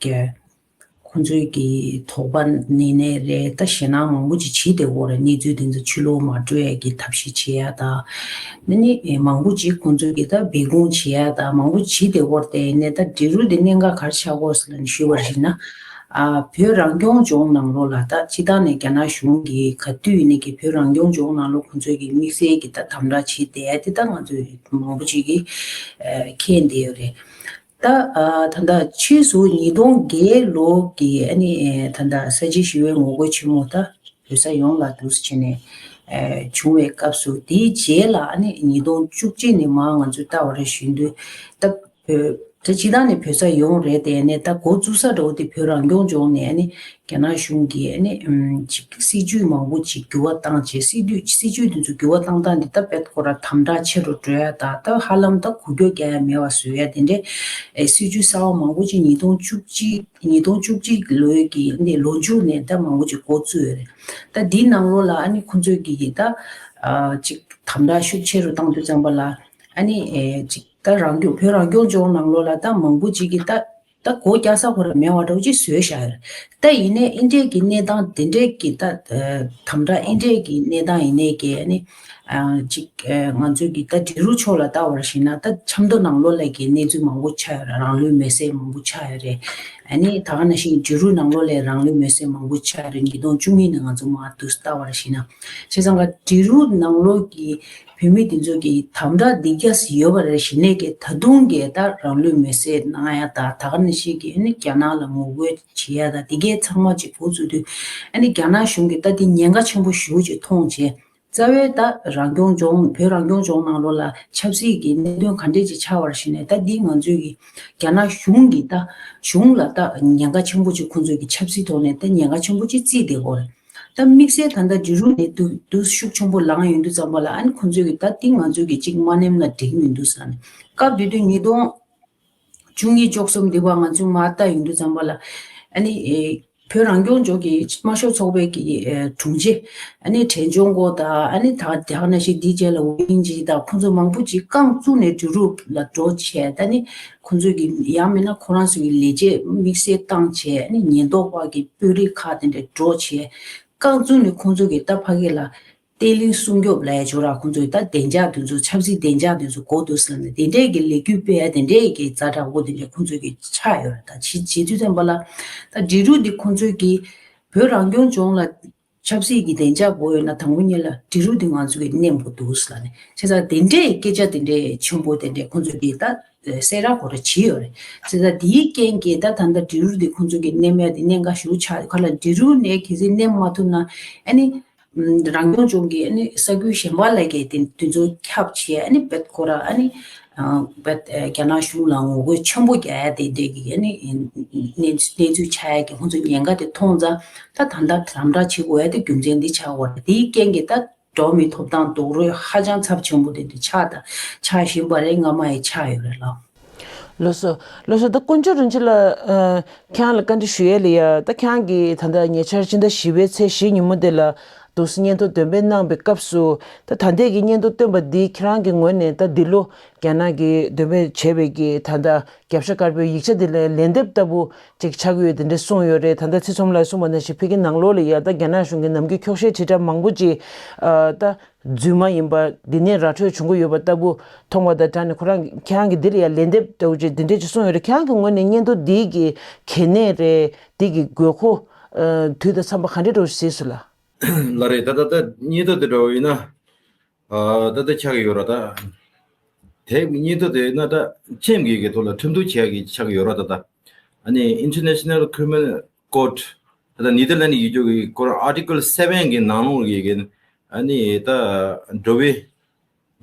ཁོང་ཚོའི་གི་དོགས་པ་ནན་ནན་རེད། ད་ཞེད་སྣང་མང་པོ་ཅིག་བྱེད་བསྡད་ཡོད་རེད། གནས་ཚུལ་དེ་ཚོ་ཕྱི་ལོགས་མ་འགྲོ་ཡ་གི་ཐབས་ཤེས་བྱེད་ཡ་ད། ནི་ནི་མང་པོ་ཅིག་ཁོང་ཚོའི་གི་ད་སྦས་སྐུང་བྱེད་ཡ་ད་མང་པོ་བྱེད་བསྡད་ཡོད་རེད། དེ་ནས་ད་འབྲི་རུ་དེ་གནད་འགག་ག་རེ་ཆགས་ཡོད་ཟེར་ལབ་ནས་ཞུས་པར་བྱས་ན། ཨ་བོད་རང་སྐྱོང་ལྗོངས་ནང་ལོགས་ལ་ད་སྤྱིར་བཏང་ནས་རྒྱ་ནག་གཞུང་གིས་ག་དུས་ཡིན་ནའི་གི་བོད་རང་སྐྱོང་ལྗོངས་ནང་ལོགས་ཁོང་ཚོས་གི་དམིགས་བསལ་གི་ད་དམ་དྲག་བྱེད་བསྡད་ཡ་དེ་ད་ང་ཚོས་མང་པོ་ཅིག་གིས་ཨ་མཁྱེན་བསྡད་ཡོད་རེད། ད་ཨ་ད་ལྟ་ཕྱིས་སུ་ཉིས་སྟོང་བརྒྱད་ལོ་གི་ཨ་ནི་ཨ་ད་ལྟ་ས་བྱི་ཞི་བའི་ངོ་རྒོལ་ཆེན་མོ་ད་བོད་ས་ཡོངས་ལ་འདུག་སེ་བྱས་ནས་ཨ་བྱུང་བའི་སྐབས་སུ། དེའི་རྗེས་ལ་ཨ་ནི་ཉིས་སྟོང་བཅུ་གཅིག་ནས་མར་ང་ཚོས་ལྟ་བ་རེ་ཞུ་དུས། ད་བོད་ད་སྤྱིར་བཏང་ནས་བོད་ས་ཡོངས་རེད། དེ་ནས་ད་འགོ་བཙུགས་ས་འདྲ་བོ་དེ་བོད་རང་སྐྱོང་ལྗོངས་ནས་ཨ་ནི་རྒྱ་ནག་གཞུང་གིས་ཨ་ནི་ཨམ་ཅིག་སྲིད་ཇུས་མང་པོ་ཅིག་འགྱུར་བ་བཏང་བྱས། སྲིད་ཇུས་སྲིད་ཇུས་དེ་ཚོ་འགྱུར་བ་བཏང་སྟངས་འདི་ད་དཔེ་ཁོ་ར་དམ་དྲག་ཆེ་རུ་འགྲོ་ཡ་ད། ད་ཧ་ལམ་ད་འགུལ་སྐྱོད་རྒྱག་ཡ་མེད་པ་བཟོ་ཡ་དེ་འདྲའི་ཨེ་སྲིད་ཇུས་གསར་བ་མང་པོ་ཅིག་ཉིས་སྟོང་བཅུ་གཅིག་ཉིས་སྟོང་བཅུ་གཅིག་ལོའི་གི་འདི་ལོ་མཇུག་ནས་ད་མང་པོ་ཅིག་འགོ་བཙུགས་ཡོད་རེད། ད་འདིའི་ནང་ལོགས་ལ་ཨ་ནི་ཁོང་ཚོས་གི་གི་ད་ཨ་ཅིག་དམ་དྲག་ཤུགས་ཆེ་རུ་བཏང་དུས་ཙམ་པ་ལ་ཨ་ནི་ཨེ་ཅིག་ད་རང་སྐྱོང་བོད་རང་སྐྱོང་ལྗོངས་ནང་ལོགས་ལ་ད་མང་པོ་ཅིག་གིས་ད་ད་སྒོ་རྒྱག་ས་ཁོ་ར་མེད་པ་འདྲ་བོ་ཅིག་བཟོས་བཞག་ཡོད་རེད། ད་ཡིན་ནའི་ཨིན་འདྲའི་གི་གནས་སྟངས་དེ་འདྲའི་གི་ད་ཨ་དམ་དྲག་ཨིན་འདྲའི་གི་གནས་སྟངས་ཡིན་ནའི་གི་ཨ་ནི་ཨ་ཅིག་ཨ་ང་ཚོའི་གི་ད་འབྲི་རུ་ཕྱོགས་ལ་ལྟ་བར་ཞིག་ན་ད་ཆབ་མདོ་ནང་ལོགས་ལ་གི་གནས་ཚུལ་མང་པོ་ཆགས་ཡོད་རེད། རང་ལུས་མེར་སྲེག་མང་པོ་ཆགས་ཡོད་རེད། ཨ་ནི་ད་ག་ནང་བཞིན་འབྲི་རུ་ནང་ལོགས་ལ་རང་ལུས་མེར་སྲེག་མང་པོ་ཆགས་ཡོད་རེད། ཉིས་སྟོང་བཅུ་གཉིས་ནས་ང་ཚོ་མར་དུ་ལྟ་བར་ཞིག་ན། བྱས་ཙང་ག་འབྲི་རུ་ནང་ལོགས་ཀྱི་བོད་མི་དེ་ཚོ་གིས་དམ་དྲག་འདི་རྒྱ་སི་ཡོད་པ་རེད། གཞི་ནས་ཀྱི་ད་དུང་གི་ད་རང་ལུས་མེར་སྲེག་གནང་ཡ་ད་ད་ག་ནང་བཞིན་གྱི་ཨ་ནི་རྒྱ་ནག་ལ་ངོ་རྒོལ་བྱེད་ཡ་ད་འདི་གའི་ཚང་མ་ཅིག་འགོ་བཙུགས་དུས། ཨ་ནི་རྒྱ་ནག་གཞུང་གིས་ད་འདི་ཉེན་ཁ་ཆེན་པོ་ཞེ་པོ་ཅིག་མཐོང་བྱས། རྩ་བའི་ད་རང་སྐྱོང་ལྗོངས་བོད་རང་སྐྱོང་ལྗོངས་ནང་ལོགས་ལ་ཆབ་སྲིད་ཀྱི་གནད་དོན་ག་འདྲས་ཅིག་ཆགས་པར་གཞི་ནས་ད་འདི་ང་ཚོའི་གི་རྒྱ་ནག་གཞུང་གིས་ད་གཞུང་ལ་ད་ཉེན་ཁ་ཆེན་པོ་ཅིག་ཁོང་ཚོའི་གི་ཆབ་སྲིད་ཐོག་ནས་ད་ཉེན་ཁ་ཆེན་པོ་ཅིག་བརྩིས་བསྡད་ཡོད་རེད། ད་དམིགས་བསལ་ད་ལྟ་འབྲི་རུ་ནས་དུ་དུ་ཤུགས་ཆེན་པོ་ལངས་ཡོང་དུས་ཙམ་པ་ལ་ཨ་ནི་ཁོང་ཚོས་ཀྱི་ད་ཏིང་ང་ཚོས་ཀྱི་གཅིག་མ་ནེམ་ལ་འགྲིག་མི་འདུག་ཟེར་ནས། སྐབས་དེ་དུས་ཉིས་སྟོང་བཅུ་གཉིས་བཅུ་གསུམ་འདི་བ་ང་ཚོས་མ་ལྟ་ཡོང་དུས་ཙམ་པ་ལ་ཨ་ནི་ཨེ་བོད་རང་སྐྱོང་ལྗོངས་ཀྱི་དམར་ཤོག་ཚོགས་པའི་ཀྱི་ཨེ་དྲུང་ཆེ་ཨ་ནི་བྲན་ལྗོངས་མགོ་དང་ཨ་ནི་ད་དེ་ག་ནང་བཞིན་འདིའི་རྗེས་ལ་ཝུ་ཡིན་ཇི་དང་ཁོང་ཚོ་མང་པོ་ཅིག་རྐང་བཙུགས་ནས་འབྲི་རུ་ལ་འགྲོ་བྱས། ད་ནི་ཁོང་ཚོས་ཀྱི་ཡང་མིན་ན་ཁོ་རང་ཚོའི་ཀྱི་ལས་བྱེད་དམིགས་བསལ་བཏང་བྱས་ཨ་ནི་ཉེན་རྟོག་པ་གི་དཔོན་རིགས་ཁག་དེ་འདྲ་འགྲོ་བྱས། རྐང་བཙུགས་ནས་ཁོང་ཚོ་གིས་ད་ཕ་གི་ལ་བརྟན་ལྷིང་སྲུང་སྐྱོབ་ལ་ཡ་ཇོ་ར་ཁོང་ཚོ་གིས་ད་བདེ་འཇགས་དེ་ཚོ་ཆབ་སྲིད་བདེ་འཇགས་དེ་ཚོ་དགོས་འདུག་ཟེར་ནས་དེ་འདྲས་ཀྱི་ལས་འགུལ་སྤེལ་ཡ་དེ་འདྲས་ཀྱི་ཛ་དྲག་པོ་དེ་འདྲས་ཁོང་ཚོ་གིས་ཆགས་ཡོད་རེད། ད་བྱེད་བྱེད་དུས་ཙམ་པ་ལ་ད་འབྲི་རུ་འདི་ཁོང་ཚོས་ཀྱིས་བོད་རང་སྐྱོང་ལྗོངས་ལ་ཆབ་སྲིད་ཀྱི་བདེ་འཇགས་དགོས་ཡོད་ན་དང་པོ་ཉིད་ལ་འབྲི་རུ་འདི་ང་ཚོ་གིས་མནན་དགོས་འདུག་ཟེར་ནས། བྱས་ཙང་དེ་འདྲས་སྐད་ཆ་དེ་འདྲས་ཆེན་པོ་དེ་འདྲས་ཁོང་ཚོ་གིས་ད་གསལ་བསྒྲགས་ཁོ་ར་བྱས་ཡོད་རེད། བྱས་ཙང་དེའི་རྐྱེན་གྱིས་ད་ད་ལྟ་འབྲི་རུ་འདི་ཁོང་ཚོ་གིས་མནན་ཡ་དེ་གནད་འགག་ཞེ་པོ་ཆགས། ག་ལ་འབྲི་རུ་ནས་གལ་སྲིད་མནན་མ་ཐུབ་ན་ཨ་ནི་རང་སྐྱོང་ལྗོངས་ཀྱི་ཨ་ནི་ས་ཁུལ་གཞན་པ་ལ་གི་དེ་དེ་ཚོ་ཁྱབ་བྱས་ཨ་ནི་བེད་ཁོ་ར་ཨ་ནི་ ཡང་རྒྱ་ནག་གཞུང་ལ་ངོ་རྒོལ་ཆེན་པོ་རྒྱག་ཡ་དེ་འདྲའི་གི་ནི་གནས་གནས་ཚུལ་ཆགས་ཡ་གི་ཁོང་ཚོ་ཉེན་ཁ་དེ་མཐོང་ཙང་ད་ད་ལྟ་དམ་དྲག་བྱེད་དགོས་ཡ་དེ་རྒྱུ་མཚན་འདི་ཆགས་དགོས་རེད། དེའི་རྐྱེན་གྱིས་ད་འགྲོ་བ་མིའི་ཐོབ་ཐང་རྡོག་རོལ་ཧ་ཅང་ཚབས་ཆེན་པོ་དེ་འདྲ་ཆགས་དང་ཆགས་བཞིན་པ་རེད། སྔ་མ་ཡང་ཆགས་ཡོད་རེད་ལགས། ལགས་སོ། ལགས་སོ། ད་དཀོན་མཆོག་རིན་ཆེན་ལགས། ཨ། ཁྱེད་རང་ལ་བཀའ་འདྲི་ཞུ་ཡས་ལ་ཡ། ད་ཁྱེད་རང་གིས་ད་ལྟ་ཉེ་ཆར་ཕྱི་ཟླ་བཞི་པའི་ཚེས་བཞི་ཉིན་མོ་དེ་ལ་འདུག་སེ་སྙན་ཐོ་འདོན་སྤེལ་གནང་བའི་སྐབས་སུ། ད་ད་ལྟའི་གི་སྙན་ཐོ་བཏོན་པ་འདི་ཁྱེད་རང་གི་ངོས་ནས་ད་འདི་ལོ་རྒྱ་ནག་གིས་འདོན་སྤེལ་བྱས་པའི་གི་ད་ལྟ་རྒྱབ་ཤ་དཀར་པོའི་ཡིག་ཆ་དེ་ལ་ལན་འདེབས་ལྟ་བུ་ཅིག་ཆགས་ཀྱི་ཡོད་དེ་འདྲ་གསུངས་ཡོད་རེད། ད་ལྟ་ཚེ་ཚོམ་ལགས་གསུངས་པ་ནང་བཞིན་ཕ་གི་ནང་ལོགས་ལ་ཡ་ད་རྒྱ་ནག་གཞུང་གི་ནམ་རྒྱུན་འཁྱོག་བཤད་དྲིལ་བསྒྲགས་མང་པོ་ཅིག་ཨ། ད། རྫུན་མ་ཡིན་པ་འདི་ནས་ར་འཕྲོད་བྱུང་གི་ཡོད་པ་ལྟ་བུ་མཐོང་བ་དང་སྦྲགས་ནས། ཁོ་རང་ཁྱེད་རང་གིས་འདི་ལ་ཡང་ལན་འདེབས་འདྲ་བོ་ཅིག་འདི་འདྲས་ཅིག་གསུངས་ཡོད་རེད། ཁྱེད་རང་གི་ངོས་ནས་སྙན་ཐོ་འདི་གི་གལ་གནད་རེད། འདི་གི་དགོས་མཁོ། ཨ། དུས་དང་འཚམས་པ་ག་འདྲས་འདྲ་བོ་ཞིག་གཟིགས་སོང་ལགས། ལགས་རེད། ད་ད་ད་སྙན་ཐོ་དེ་འདྲ་བོ་ཡིན་ན། ཨ། ད་ད་ཆགས་ཀྱི་ཡོད་ར། ད་དེབ་ཀྱི་སྙན་ཐོ་དེ་ཡིན་ན་ད་ཁྲིམས་ཀྱི་གི་ཐོག་ལ་ཁྲིམས་གཏུག་བྱེད་ཡ་གི་ཆགས་ཀྱི་ཡོད་ར། ད་ད་ཨ་ནི་International Criminal Court། ད་ལྟ་ནེ་དར་ལན་ཡུལ་གྱི་ཁོ་རང་Article seven གི་ནང་ལོགས་ཀྱི་གི་ཨ་ནི་ད་འགྲོ་བའི་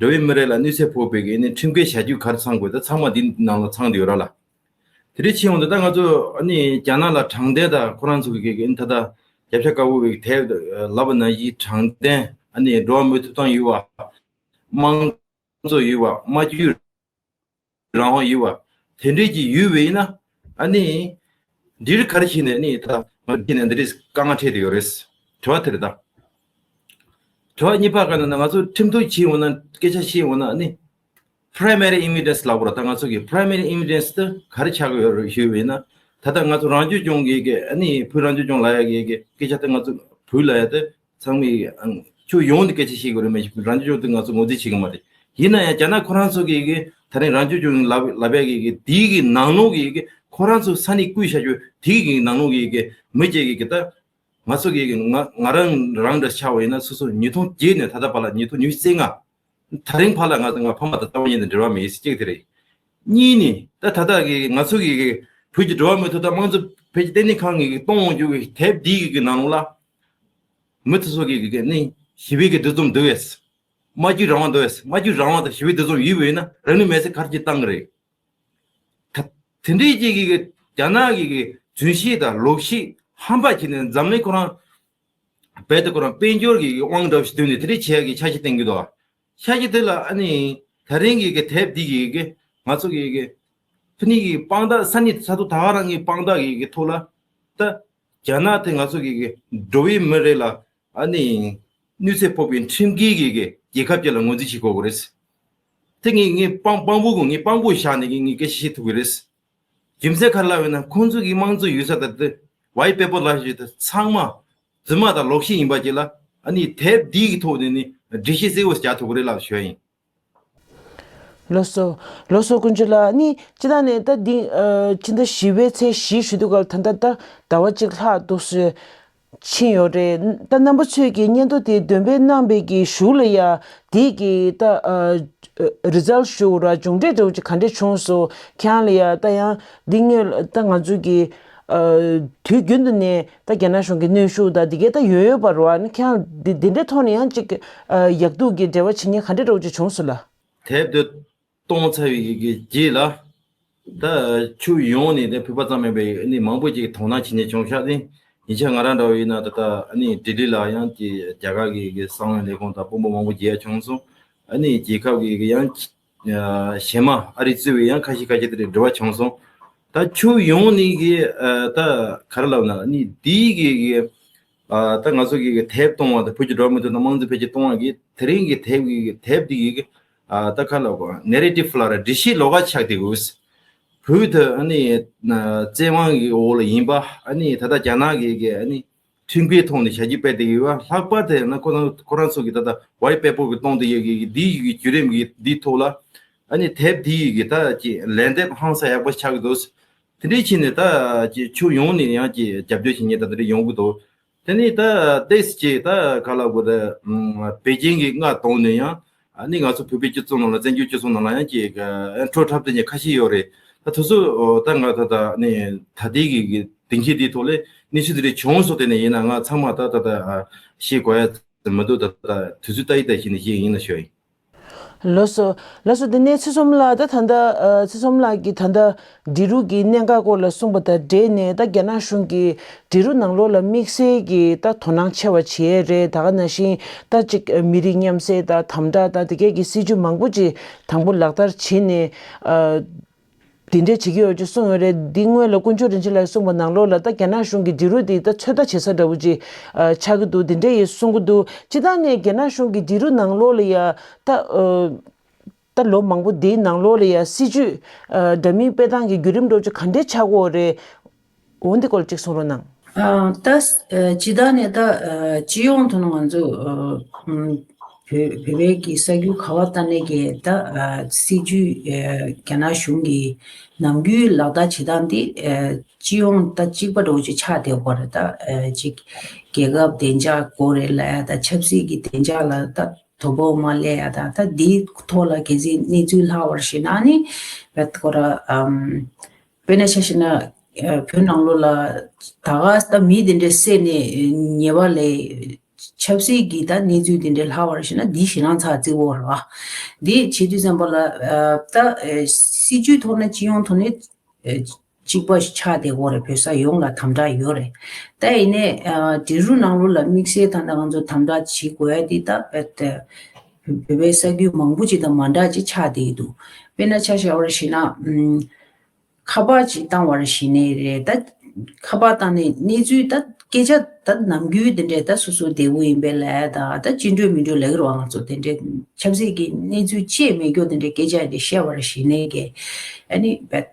འགྲོ་བའི་མི་རིགས་ལ་གནོད་འཚེ་ཕོག་པའི་གི་ཨ་ནི་ཁྲིམས་འགལ་བྱ་སྤྱོད་ག་རེ་ཚང་དགོས། ད་ཚང་མ་འདི་ནང་ལ་ཚང་བསྡད་ཡོད་ར་ལགས། དེ་འདྲ་ཕྱིན་འོང་དུས་ད་ང་ཚོ་ཨ་ནི་རྒྱ་ནག་ལ་དྲང་བདེན་དང་ཁོ་རང་ཚོ་གི་གི་ཨ་ནི་ད་ལྟ་རྒྱབ་ཤ་དཀར་པོ་གི་དེབ་ལབ་པ་ནང་བཞིན་དྲང་བདེན། ཨ་ནི་འགྲོ་བ་མིའི་ཐོབ་ཐང་ཡོད་པ། དམངས་གཙོ་ཡོད་པ། སྨྲ་བརྗོད་རང་དབང་ཡོད་པ། དེ་འདྲས་ཀྱི་ཡོད་པ་ཡིན་ན། ཨ་ནི་འདིར་ག་རེ་བྱས་ནས་ནི་ད་ང་བྱས་ནས་འདི་འདྲས་དཀའ་ངལ་འཕྲད་དེ་ཡོད་རེད། དྲི་བ་དེ་རེད་ད། དྲི་བ་གཉིས་པ་ག་ནས་ན། ང་ཚོ་ཁྲིམས་གཏུག་བྱས་འོང་ན། སྐད་ཆ་བཤད་འོང་ན་ནི་Primary Evidence ལབ་དགོས་ར། ད་ང་ཚོ་གི་Primary Evidence དེ་ག་རེ་ཆགས་ཀྱི་ཡོད་རེད་ཞུས་པ་ཡིན་ན། ད་ལྟ་ང་ཚོ་རང་སྐྱོང་ལྗོངས་ཀྱི་གི་ཨ་ནི་བོད་རང་སྐྱོང་ལྗོངས་ལབ་ཡ་གི་གི་སྐད་ཆ་དེ་ང་ཚོ་བོད་ལབ་ཡ་དེ་ཚང་མས་ཨང་ཕྱོགས་ཡོངས་ནས་སྐད་ཆ་བཤད་དགོས་རེད། མ་གཞི་རང་སྐྱོང་ལྗོངས་དེ་ང་ཚོ་ངོས་འཛིན་བྱེད་ཀྱི་མ་རེད། ཡིན་ན་ཡང་རྒྱ་ནག་ཁོ་རང་ཚོ་གིས་གི་ད་རིང་རང་སྐྱོང་ལྗོངས་ལབ་ལབ་ཡ་གི་གི་དེའི་གི་ནང་ལོགས་ཀྱི་གི་ཁོ་རང་ཚོ་ས་གནས་བརྐོས་བཞག་རྒྱུ་དེའི་གི་ནང་ལོགས་ཀྱི་གི་མི་སྐྱེ་གི་གི་ད་ང་ཚོ་གི་གི་ང་ང་རང་རང་འདྲ་ཆགས་པ་ཡིན་ན། སོ་སོ་ཉིས་སྟོང་བརྒྱད་ནས་ད་ལྟ་བར་ལ་ཉིས་སྟོང་ཉི་ཤུ་རྩ་ལྔ། ད་རིང་བར་ལ་ང་ང་ཕ་མ་དང་རྩ་བ་ཉིད་ནས་འབྲེལ་བ་མེད་ཟེར་གཅིག་དེ་རེད། གཉིས་ནི་ད་ད་ལྟ་གི་ང་ཚོ་གི་གི་བོད་ཀྱི་འགྲོ་བ་མིའི་ཐོབ་ཐང་། དམངས་གཙོ་འཕེལ་རྒྱས་ལྟེ་གནས་ཁང་གི་གི་གཏོང་འོང་རྒྱུ་གི་དེབ་འདི་གི་གི་ནང་ལོགས་ལ། མི་དེ་ཚོ་གི་གི་ནི་ཞི་བའི་གི་འདུ་འཛོམས་འདུག་གས། སྨྲ་བརྗོད་རང་དབང་འདུག་གས། སྨྲ་བརྗོད་རང་དབང་དང་ཞི་བའི་འདུ་འཛོམས་ཡོད་པ་ཡིན་ན་རང་ལུས་མེར་སྲེག་ག་རེ་བྱས་བཏང་གི་རེད། ད་དེ་འདྲའི་ཅིག་གི་གི་རྒྱ་ནག་གི་གི་རྫུན་བཤད་དང་ལོག་བཤད་ཧམ་པ་བྱས་ནས་འཛམ་གླིང་ཁོ་རང་རྦད་དེ་ཁོ་རང་དཔལ་འབྱོར་གྱི་དབང་འདྲ་བོ་ཞིག་བཏོན་ནས་དེ་འདྲའི་བྱེད་ཡག་གི་འཆར་གཞི་བཏིང་གི་འདུག། འཆར་གཞི་དེ་ལ་ཨ་ནི་ད་རིང་གི་གི་དེབ་འདི་གི་གི་ང་ཚོ་གི་གི་ཕ་ནི་གི་དཔང་རྟགས། ས་གནས་ས་ཐོག་ད་ག་རང་གི་དཔང་རྟགས་གི་གི་ཐོག་ལ། ད་རྒྱ་ནག་དེ་ང་ཚོ་གི་གི་འགྲོ་བའི་མི་རིགས་ལ་ཨ་ནི་གནོད་འཚེ་ཕོག་པའི་ཁྲིམས་འགལ་གྱི་གི་རྒྱལ་ཁབ་ཅིག་ལ་ངོས་འཛིན་བྱེད་དགོས་ཀྱི་རེད། དེ་ངས་ངས་དཔང་དཔང་པོ་གི་ངས་དཔང་པོ་བཞག་ནས་ངས་ངས་སྐད་ཆ་བཤད་ཐུབ་ཀྱི་རེད། རྒྱུ་མཚན་ག་རེ་ལབ་ཡོད་ན། ཁོང་ཚོ་གི་དམངས་གཙོ་ཡོད་ས་དེ་དེ་White Paper ལབ་ཞིག་དེ་ཚང་མ་རྫུན་མ་དང་ལོག་བཤད་ཡིན་པ་ཅིག་ལ། ཨ་ནི་དེབ་འདི་གི་ཐོག་ནས་ནི་འགྲེལ་བཤད་གསལ་བོ་རྒྱག་ཐུབ་ཀྱི་རེད་ལབ་ཞུ་ཡ་ཡིན། ལགས་སོ། ལགས་སོ། དཀོན་མཆོག་ལགས། ནི་སྤྱིར་བཏང་ནས་ད་འདི་ཨ་ཕྱི་ཟླ་བཞི་པའི་ཚེས་བཞི་ཞུ་དུས་སྐབས་ལ་ད་ལྟ་ཟླ་བ་གཅིག་ལྷག་འདུག་སེ་ཕྱིན་ཡོད་རེད། ད་རྣམ་པ་ཚོས་ཀྱི་སྙན་ཐོ་དེ་འདོན་སྤེལ་གནང་བའི་གི་གཞུག་ལ་ཡ་དེའི་གི་ད་ཨ་རི་ཛལ་ཞུ་ར་མཇུག་འབྲས་འདྲ་བོ་ཅིག་ག་འདྲས་བྱུང་སོང་། ཁྱེད་རང་ལ་ཡ་ད་ཡང་འདི་སྔོན་ད་ང་ཚོ་གི་ཨ་དུས་རྒྱུན་དུ་ནས་ད་རྒྱ་ནག་གཞུང་གི་གནོན་ཤུགས་ད་འདི་གའི་ད་ཡོད་ཡོད་པ་རེད་བ། ནི་ཁྱེད་རང་འདི་འདི་འདྲའི་ཐོག་ནས་ཡང་ཅིག་ཨ་ཡག་སྡུག་གི་འབྲེལ་བ་བྱེད་མཁན་ག་འདྲས་འདྲ་བོ་ཅིག་བྱུང་སོང་ལགས། དེབ་འདི་གཏོང་ཚར་བའི་གི་རྗེས་ལ། ད་ཕྱོགས་ཡོངས་ནས་ད་བོད་པ་ཙམ་མིན་པའི་ནི་མང་པོ་ཅིག་དོ་སྣང་བྱེད་མཁན་བྱུང་ཤག་སྟེ། ཡིན་ཆ་ང་རང་འདྲ་བོ་ཡིན་ན་ད་ལྟ་ཨ་ནི་ལྡི་ལི་ལ་ཡང་ཅིག་རྒྱ་གར་གི་གི་གསང་བའི་ལས་ཁུངས་དང་དཔོན་པོ་མང་པོ་མཇལ་ཡ་བྱུང་སོང་། ཨ་ནི་རྒྱལ་ཁབ་ཀྱི་གི་ཡང་གཞན་མ་ཨ་རི་གཙོས་པའི་ཡང་ཁ་ཤས་ཁ་ཤས་དེ་འདྲའི་འབྲེལ་བ་བྱུང་སོང་། ད་ཕྱོགས་ཡོངས་ནས་གི་ཨ་ད་ག་རེ་ལབ་ན། ཨ་ནི་འདིའི་གི་གི་ཨ་ད་ང་ཚོ་གི་གི་དེབ་གཏོང་བ་དང་། བོད་ཀྱི་འགྲོ་བ་མིའི་ཐོབ་ཐང་དམངས་གཙོ་འཕེལ་རྒྱས་གཏོང་བ་གི་དེ་རིང་གི་དེབ་གི་དེབ་འདི་གི་ཨ་ད་ག་རེ་ལབ་དགོས། ནེ་རེ་ཊིབ་ལབ་ར། འགྲེལ་བཤད་ལོགས་ཀ་ཆགས་བསྡད་ཡོད། བོད་དེ་ཨ་ནི་བཙན་དབང་གི་འོག་ལ་ཡིན་པ། ཨ་ནི་ད་ལྟ་རྒྱ་ནག་གི་གི་ཨ་ནི་ཁྲིམས་འགལ་ཐོག་ནས་བྱ་སྤྱོད་སྤེལ་བསྡད་ཡོད་པ། ལྷག་པར་དུ་ཡང་ན་ཁོ་རང་ཁོ་རང་ཚོ་གི་ད་ལྟ་ཝའི་པེ་པོ་གི་གཏོང་བསྡད་ཡོད་གི་འདི་གི་བརྒྱུད་རིམ་གི་འདི་ཐོག་ལ། ཨ་ནི་དེབ་འདི་གི་ད་ཅིག་ལན་འདེབས་ཧང་སང་ཡག་པོ་ཆགས་ཀྱི་འདུག། དེ་འདྲའི་ཕྱིན་ནས་ད་ཅིག་ཕྱོགས་ཡོངས་ནས་ཡང་ཅིག་རྒྱབ་སྐྱོར་བྱེད་མཁན་ད་དེ་འདྲ་ཡོང་གི་འདུག། དེ་ནས་ད་ཏོག་ཙམ་ཅིག་ད་ག་རེ་ལབ་དགོས། ད་ཨམ་པེ་ཅིང་གི་མངའ་ཐང་ནས་ཡང་ཨ་ནི་ང་ཚོ་བོད་པའི་སྤྱི་ཚོགས་ནང་ལ། བཙན་བྱོལ་སྤྱི་ཚོགས་ནང་ལ་ཡང་ཅིག་ཨ་འཕྲོ་འཁྲབ་སྡོད་མཁན་ཁ་ཤས་ཡོད་རེད། ད་དེ་ཚོ་ད་ང་ད་ད་ནི་ད་ལྟའི་གི་གི་སྡིངས་ཆ་འདིའི་ཐོག་ལ་གནས་ཚུལ་འདི་འདྲ་བྱུང་སོང་། དེ་ནས་ཡིན་ན་ང་ཚང་མ་ད་ད་ད་ཨ་བཤད་དགོས་ཡ་མི་འདུག། ད་ད་དུས་ཚོད་ལྟ་ཡི་ལྟ་བྱས་ནས་བཤད་ཡིན་ན་ཞུ་ཡིན། ལགས་སོ། ལགས་སོ། དེ་ནས་ཚེ་བཟང་ལགས། ད་ད་ལྟ་ཨ་ཚེ་བཟང་ལགས་ཀྱིས་ད་ལྟ་འབྲི་རུ་གི་གནད་འགག་སྐོར་ལ་གསུངས་པ་དང་འབྲེལ་ནས། ད་རྒྱ་ནག་གཞུང་གིས་འབྲི་རུ་ནང་ལོགས་ལ་དམིགས་བསལ་གྱི་ད་དོ་སྣང་ཆེ་བ་བྱེད་ཡས་རེད། ད་ག་ནང་བཞིན་ད་ཅིག་མི་རིགས་མཉམ་བསྲེས་དང་དམ་དྲག་དང་དེ་གས་ཀྱི་སྲིད་ཇུས་མང་པོ་ཅིག་དང་པོ་ལག་བསྟར་བྱས་ནས་ཨ་དེ་འདྲས་བྱེད་ཀྱི་ཡོད་ཅེས་གསུངས་ཡོད་རེད། འདི་སྔོན་ལ་དཀོན་མཆོག་རིན་ཆེན་ལགས་གསུངས་པ་ནང་ལོགས་ལ་ད་རྒྱ་ནག་གཞུང་གིས་འབྲི་རུ་འདི་ད་ཚོད་ལྟ་བྱེད་ས་འདྲ་བོ་ཅིག་ཨ་ཆགས་ཀྱི་འདུག་དེ་འདྲས་ཡང་གསུང་གི་འདུག་སྤྱིར་བཏང་ནས་རྒྱ་ནག་གཞུང་གིས་འབྲི་རུ་ནང་ལོགས་ལ་ཡ་ད་ཨ། ད་ལོ་མང་པོ་འདིའི་ནང་ལོགས་ལ་ཡ་སྲིད་ཇུས་ཨ་འདྲ་མིན་སྤེལ་སྟངས་ཀྱི་བརྒྱུད་རིམ་འདྲ་བོ་ཅིག་ག་འདྲས་ཆགས་ཀྱི་ཡོད་རེད། འོ་འདི་སྐོར་ཅིག་གསུང་རོགས་གནང་། ཨ། ད་ཨ་སྤྱིར་བཏང་ནས་ད་ཨ་སྤྱི་ཡོངས་ཐོག་ནས་ང་ཚོ་ཨ་ཨམ་བོད་བོད་པའི་གི་ས་རྒྱུས་ག་པར་བལྟས་ནས་ཀྱི་ད་ཨ་སྲིད་ཇུས་ཨ་རྒྱ་ནག་གཞུང་གིས་ནམ་རྒྱུན་ལག་བསྟར་བྱེད་སྟངས་འདི་ཨ་སྤྱི་ཡོངས་ད་གཅིག་པ་འདྲ་བོ་ཅིག་ཆགས་བསྡད་ཡོད་རེད། ད་ཨ་ཅིག་རྒྱལ་ཁབ་བདེ་འཇགས་སྐོར་རེད་ལབ་ཡ་ད་ཆབ་སྲིད་ཀྱི་བདེ་འཇགས་ལ་ད། དོ་ཕོག་མ་སླེབས་ཡ་དང་། ད་འདིའི་ཐོག་ལ་གལ་སྲིད་གནས་ཚུལ་ལྷག་པར་ཞུས་ན་ནི་བེད་ཁོ་ར་ཨམ་དཔེར་ན་ཆ་བཞག་ན་ཨ་བོད་ནང་ལོགས་ལ་ད་ག་ད་མི་དེ་འདྲའི་བསད་ནས་ཉེས་པ་ལས་ཆབ་སྲིད་ཀྱི་ད་གནས་ཚུལ་དེ་འདྲའི་ལྷག་པར་ཞུས་ན་འདི་ཞེད་སྣང་ཚ་གཙོ་བོ་རེད་བ། འདི་བྱེད་དུས་ཙམ་པ་ལ་ཨ་ད་ཨ་སྲིད་ཇུས་ཐོག་ནས་སྤྱི་ཡོངས་ཐོག་ནས་ཨ་གཅིག་པ་ཆགས་བསྡད་ཡོད་རེད། བོད་ས་ཡོངས་ལ་དམ་དྲག་ཡོད་རེད། ད་ཡིན་ནའི་ཨ་འབྲི་རུ་ནང་ལོགས་ལ་དམིགས་བསལ་ད་ལྟ་ང་ཚོ་དམ་དྲག་བྱེད་དགོས་ཡ་དེ་ད་བོད་བོད་པའི་ས་རྒྱུས་མང་པོ་ཅིག་དང་མ་འདྲ་ཅིག་ཆགས་བསྡད་ཀྱི་འདུག་དཔེར་ན་ཆ་བཞག་པར་ཞུས་ན་ཨམ་ཁ་པར་ཅིག་བཏང་བར་ཞུས་ནའི་རེད། ད་ཁ་པར་བཏང་ནས་གནས་ཚུལ་ད་སྐད་ཆ་ད་ནམ་རྒྱུན་དེ་འདྲས་ད་སོ་སོ་བདེ་པོ་ཡིན་པས་ལབ་ད་ད་བཅིངས་འགྲོལ་མི་འགྲོལ་ལབ་ཀྱི་རེད་བ། ང་ཚོ་དེ་འདྲས་ཆབ་སྲིད་ཀྱི་གནས་ཚུལ་ཅི་ཡང་མེད་རྒྱུ་དེ་འདྲས་སྐད་ཆ་དེ་བཤད་པར་ཞུས་ནའི་གི་ཨ་ནི་བེད་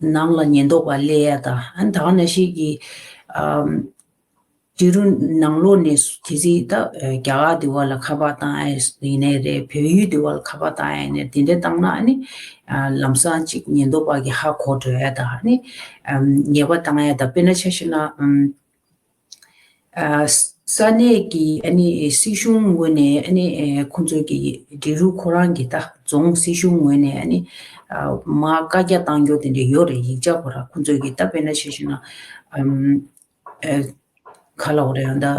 ནང་ལ་ཉེན་རྟོག་པ་སླེབས་ཡ་དང་། ཨ་ནི་ད་ག་ནང་བཞིན་གྱི་ཨམ་འབྲི་རུ་ནང་ལོགས་ནས་གལ་སྲིད་ད་རྒྱ་གར་དེ་བ་ལ་ཁ་པར་བཏང་ཡ་ཡིན་ནའི་རེད། བལ་ཡུལ་དེ་བ་ལ་ཁ་པར་བཏང་ཡ་ཡིན་ནའི་དེ་འདྲ་བཏང་ན་ཨ་ནི་ཨ་ལམ་སང་ཅིག་ཉེན་རྟོག་པ་གིས་ཧ་གོ་འགྲོ་ཡ་དང་། ཨ་ནི་ཨམ་ཉེས་པ་བཏང་ཡ་དང་། དཔེར་ན་ཆ་བཞག་ན་ཨམ། ཨ་ས་གནས་ཀྱི་ཨ་ནི་སྲིད་གཞུང་ངོས་ནས་ཨ་ནི་ཨ་ཁོང་ཚོས་ཀྱི་འབྲི་རུ་ཁོ་རང་གི་ད་རྫོང་སྲིད་གཞུང་ངོས་ནས་ཨ་ནི་ཨ་མར་བཀའ་རྒྱ་བཏང་རྒྱུ་དེ་འདྲ་ཡོད་རེད། ཡིག་ཆ་ཁོ་རང་ཁོང་ཚོས་ཀྱི་ད་དཔེར་ན་ཆ་བཞག་ན་ཨམ་ཨ་ག་ལབ་དགོས་རེད། ཨ་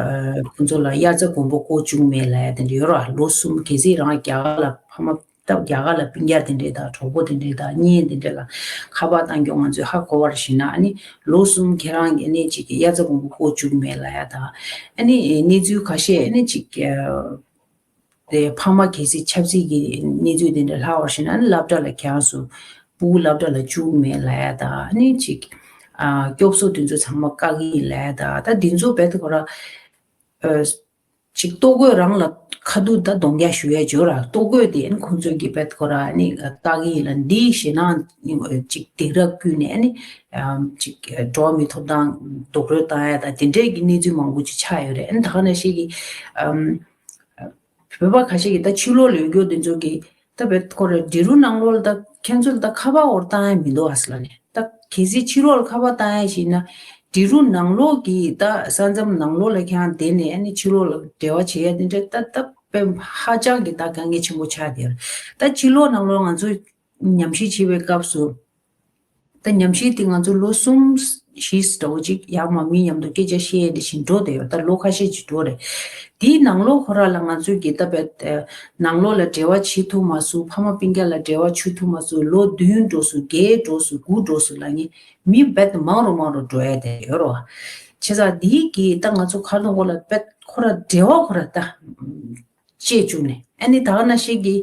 ད་ཁོང་ཚོ་ལ་དབྱར་རྩྭ་དགུན་འབུ་བརྐོ་བཅུག་མེད་ལབ་ཡ་དེ་འདྲ་ཡོད་རེད། ལོ་གསུམ་གལ་སྲིད་རང་རྒྱ་གར་ལ་ཕ་མ་སྟབས་རྒྱ་གར་ལ་སྤུན་ཀྱག་དེ་འདྲས་དང་གྲོགས་པོ་དེ་འདྲས་དང་གཉེན་དེ་འདྲས་ལ་ཁ་པར་བཏང་རྒྱུ་ང་ཚོས་ཧ་གོ་བར་ཞུས་ན། ཨ་ནི་ལོ་གསུམ་ཁྱེད་རང་གིས་ཨ་ནི་ཅིག་གི་དབྱར་རྩྭ་དགུན་འབུ་བརྐོ་བཅུག་མེད་ལབ་ཡ་དང་། ཨ་ནི་གནས་ཚུལ་ཁ་ཤས་ཨ་ནི་ཅིག་དེ་ཕ་མ་གལ་སྲིད་ཆབ་སྲིད་ཀྱི་གནས་ཚུལ་དེ་འདྲས་ལྷག་པར་ཞུས་ན། ཨ་ནི་སློབ་གྲྭ་ལ་ཁྱེད་རང་ཚོ་སྤུ་གུ་སློབ་གྲྭ་ལ་བཅུག་མེད་ལབ་ཡ་དང་། ཨ་ནི་ཅིག་ཨ་སྐྱོབ་གསོ་དེ་ཚོ་ཚང་མ་བཀག་གི་ཡིན་ལབ་ཡ་དང་། ད་དེ་ཚོ་རྦད་དེ་ཁོ་ར་ཨ། ཅིག་ལྟོ་གོས་རང་ལ་ཁ་ཐུག་ད་གདོང་རྒྱག་ཞུ་ཡས་ཅིག་ཡོད་ར། ལྟོ་གོས་དེ་ཨ་ནི་ཁོང་ཚོས་ཀྱི་རྦད་ཁོ་ར་ཨ་ནི་བཀག་གི་ཡིན་ལ། འདིའི་ཞེད་སྣང་ཅིག་སྡིགས་ར་བསྐུལ་ནས་ཨ་ནི་ཅིག་འགྲོ་བ་མིའི་ཐོབ་ཐང་རྡོག་རོལ་བཏང་ཡས་དང་དེ་འདྲས་ཀྱི་གནས་ཚུལ་མང་པོ་ཅིག་ཆགས་ཡོད་རེད། ཨ་ནི་ད་ག་ནང་བཞིན་གྱི་ཨམ་བོད་པ་ཁ་ཤས་ཀྱིས་ད་ཕྱི་ལོགས་ལ་ཡོད་རྒྱུ་དེ་ཚོ་གིས་ད་རྦད་ཁོ་ར་འབྲི་རུ་ནང་ལོགས་ལ་ད་ཁྱེད་ཚོ་ལ་ད་ཁ་པར་འོར་བཏང་ཡས་མི་འདུག་ཨ་ཟེར་ལབ་ནས། ད་གལ་སྲིད་ཕྱི་ལོགས་ལ་ཁ་པར་བཏང་ཡ་ཞིག་ཡིན་ན། འབྲི་རུ་ནང་ལོགས་ཀྱི་ད་ས་མཚམས་ནང་ལོགས་ལ་ཁྱེད་རང་བསྡད་ནས་ཨ་ནི་ཕྱི་ལོགས་ལ་འབྲེལ་བ་བྱེད་ཡ་དེ་འདྲ་ད་ད་དཔེ་ཧ་ཅང་གི་ད་དཀའ་ངལ་ཆེན་པོ་ཆགས་བསྡད་ཡོད་རེད། ད་ཕྱི་ལོགས་ནང་ལོགས་ང་ཚོ་ཉམས་ཞིབ་བྱེད་པའི་སྐབས་སུ། ད་ཉམས་ཞིབ་དེ་ང་ཚོ་ལོ་གསུམ་བཞི་འདྲ་བོ་ཅིག་ཡར་མར་མི་མཉམ་དུ་སྐད་ཆ་བཤད་ཡ་འདི་བཞིན་འགྲོ་བསྡད་ཡོད། ད་ལོ་ཁ་ཤས་ཅིག་འགྲོ་རེད། དེའི་ནང་ལོགས་ཁོ་ར་ལ་ང་ཚོས་ཀྱི་ད་དཔེ་ནང་ལོགས་ལ་འབྲེལ་བ་བྱེད་ཐུབ་མ་སོང་། ཕ་མ་སྤུན་ཀྱག་ལ་འབྲེལ་བ་བྱེད་ཐུབ་མ་སོང་། ལོ་བདུན་འགྲོ་སོང་། བརྒྱད་འགྲོ་སོང་། དགུ་འགྲོ་སོང་ལབ་མཁན་མི་རྦད་དེ་མང་རུ་མང་རུ་འགྲོ་ཡ་དེ་ཡོད་རེད་བ། བྱས་ཙང་འདིའི་གི་ད་ང་ཚོ་ཁ་ཐོག་ཁོ་ལ་དཔེ་ཁོ་ར་འབྲེལ་བ་ཁོ་ར་ད་བཅད་བཅུག་ནས། ཨ་ནི་ད་ག་ནང་བཞིན་གྱི་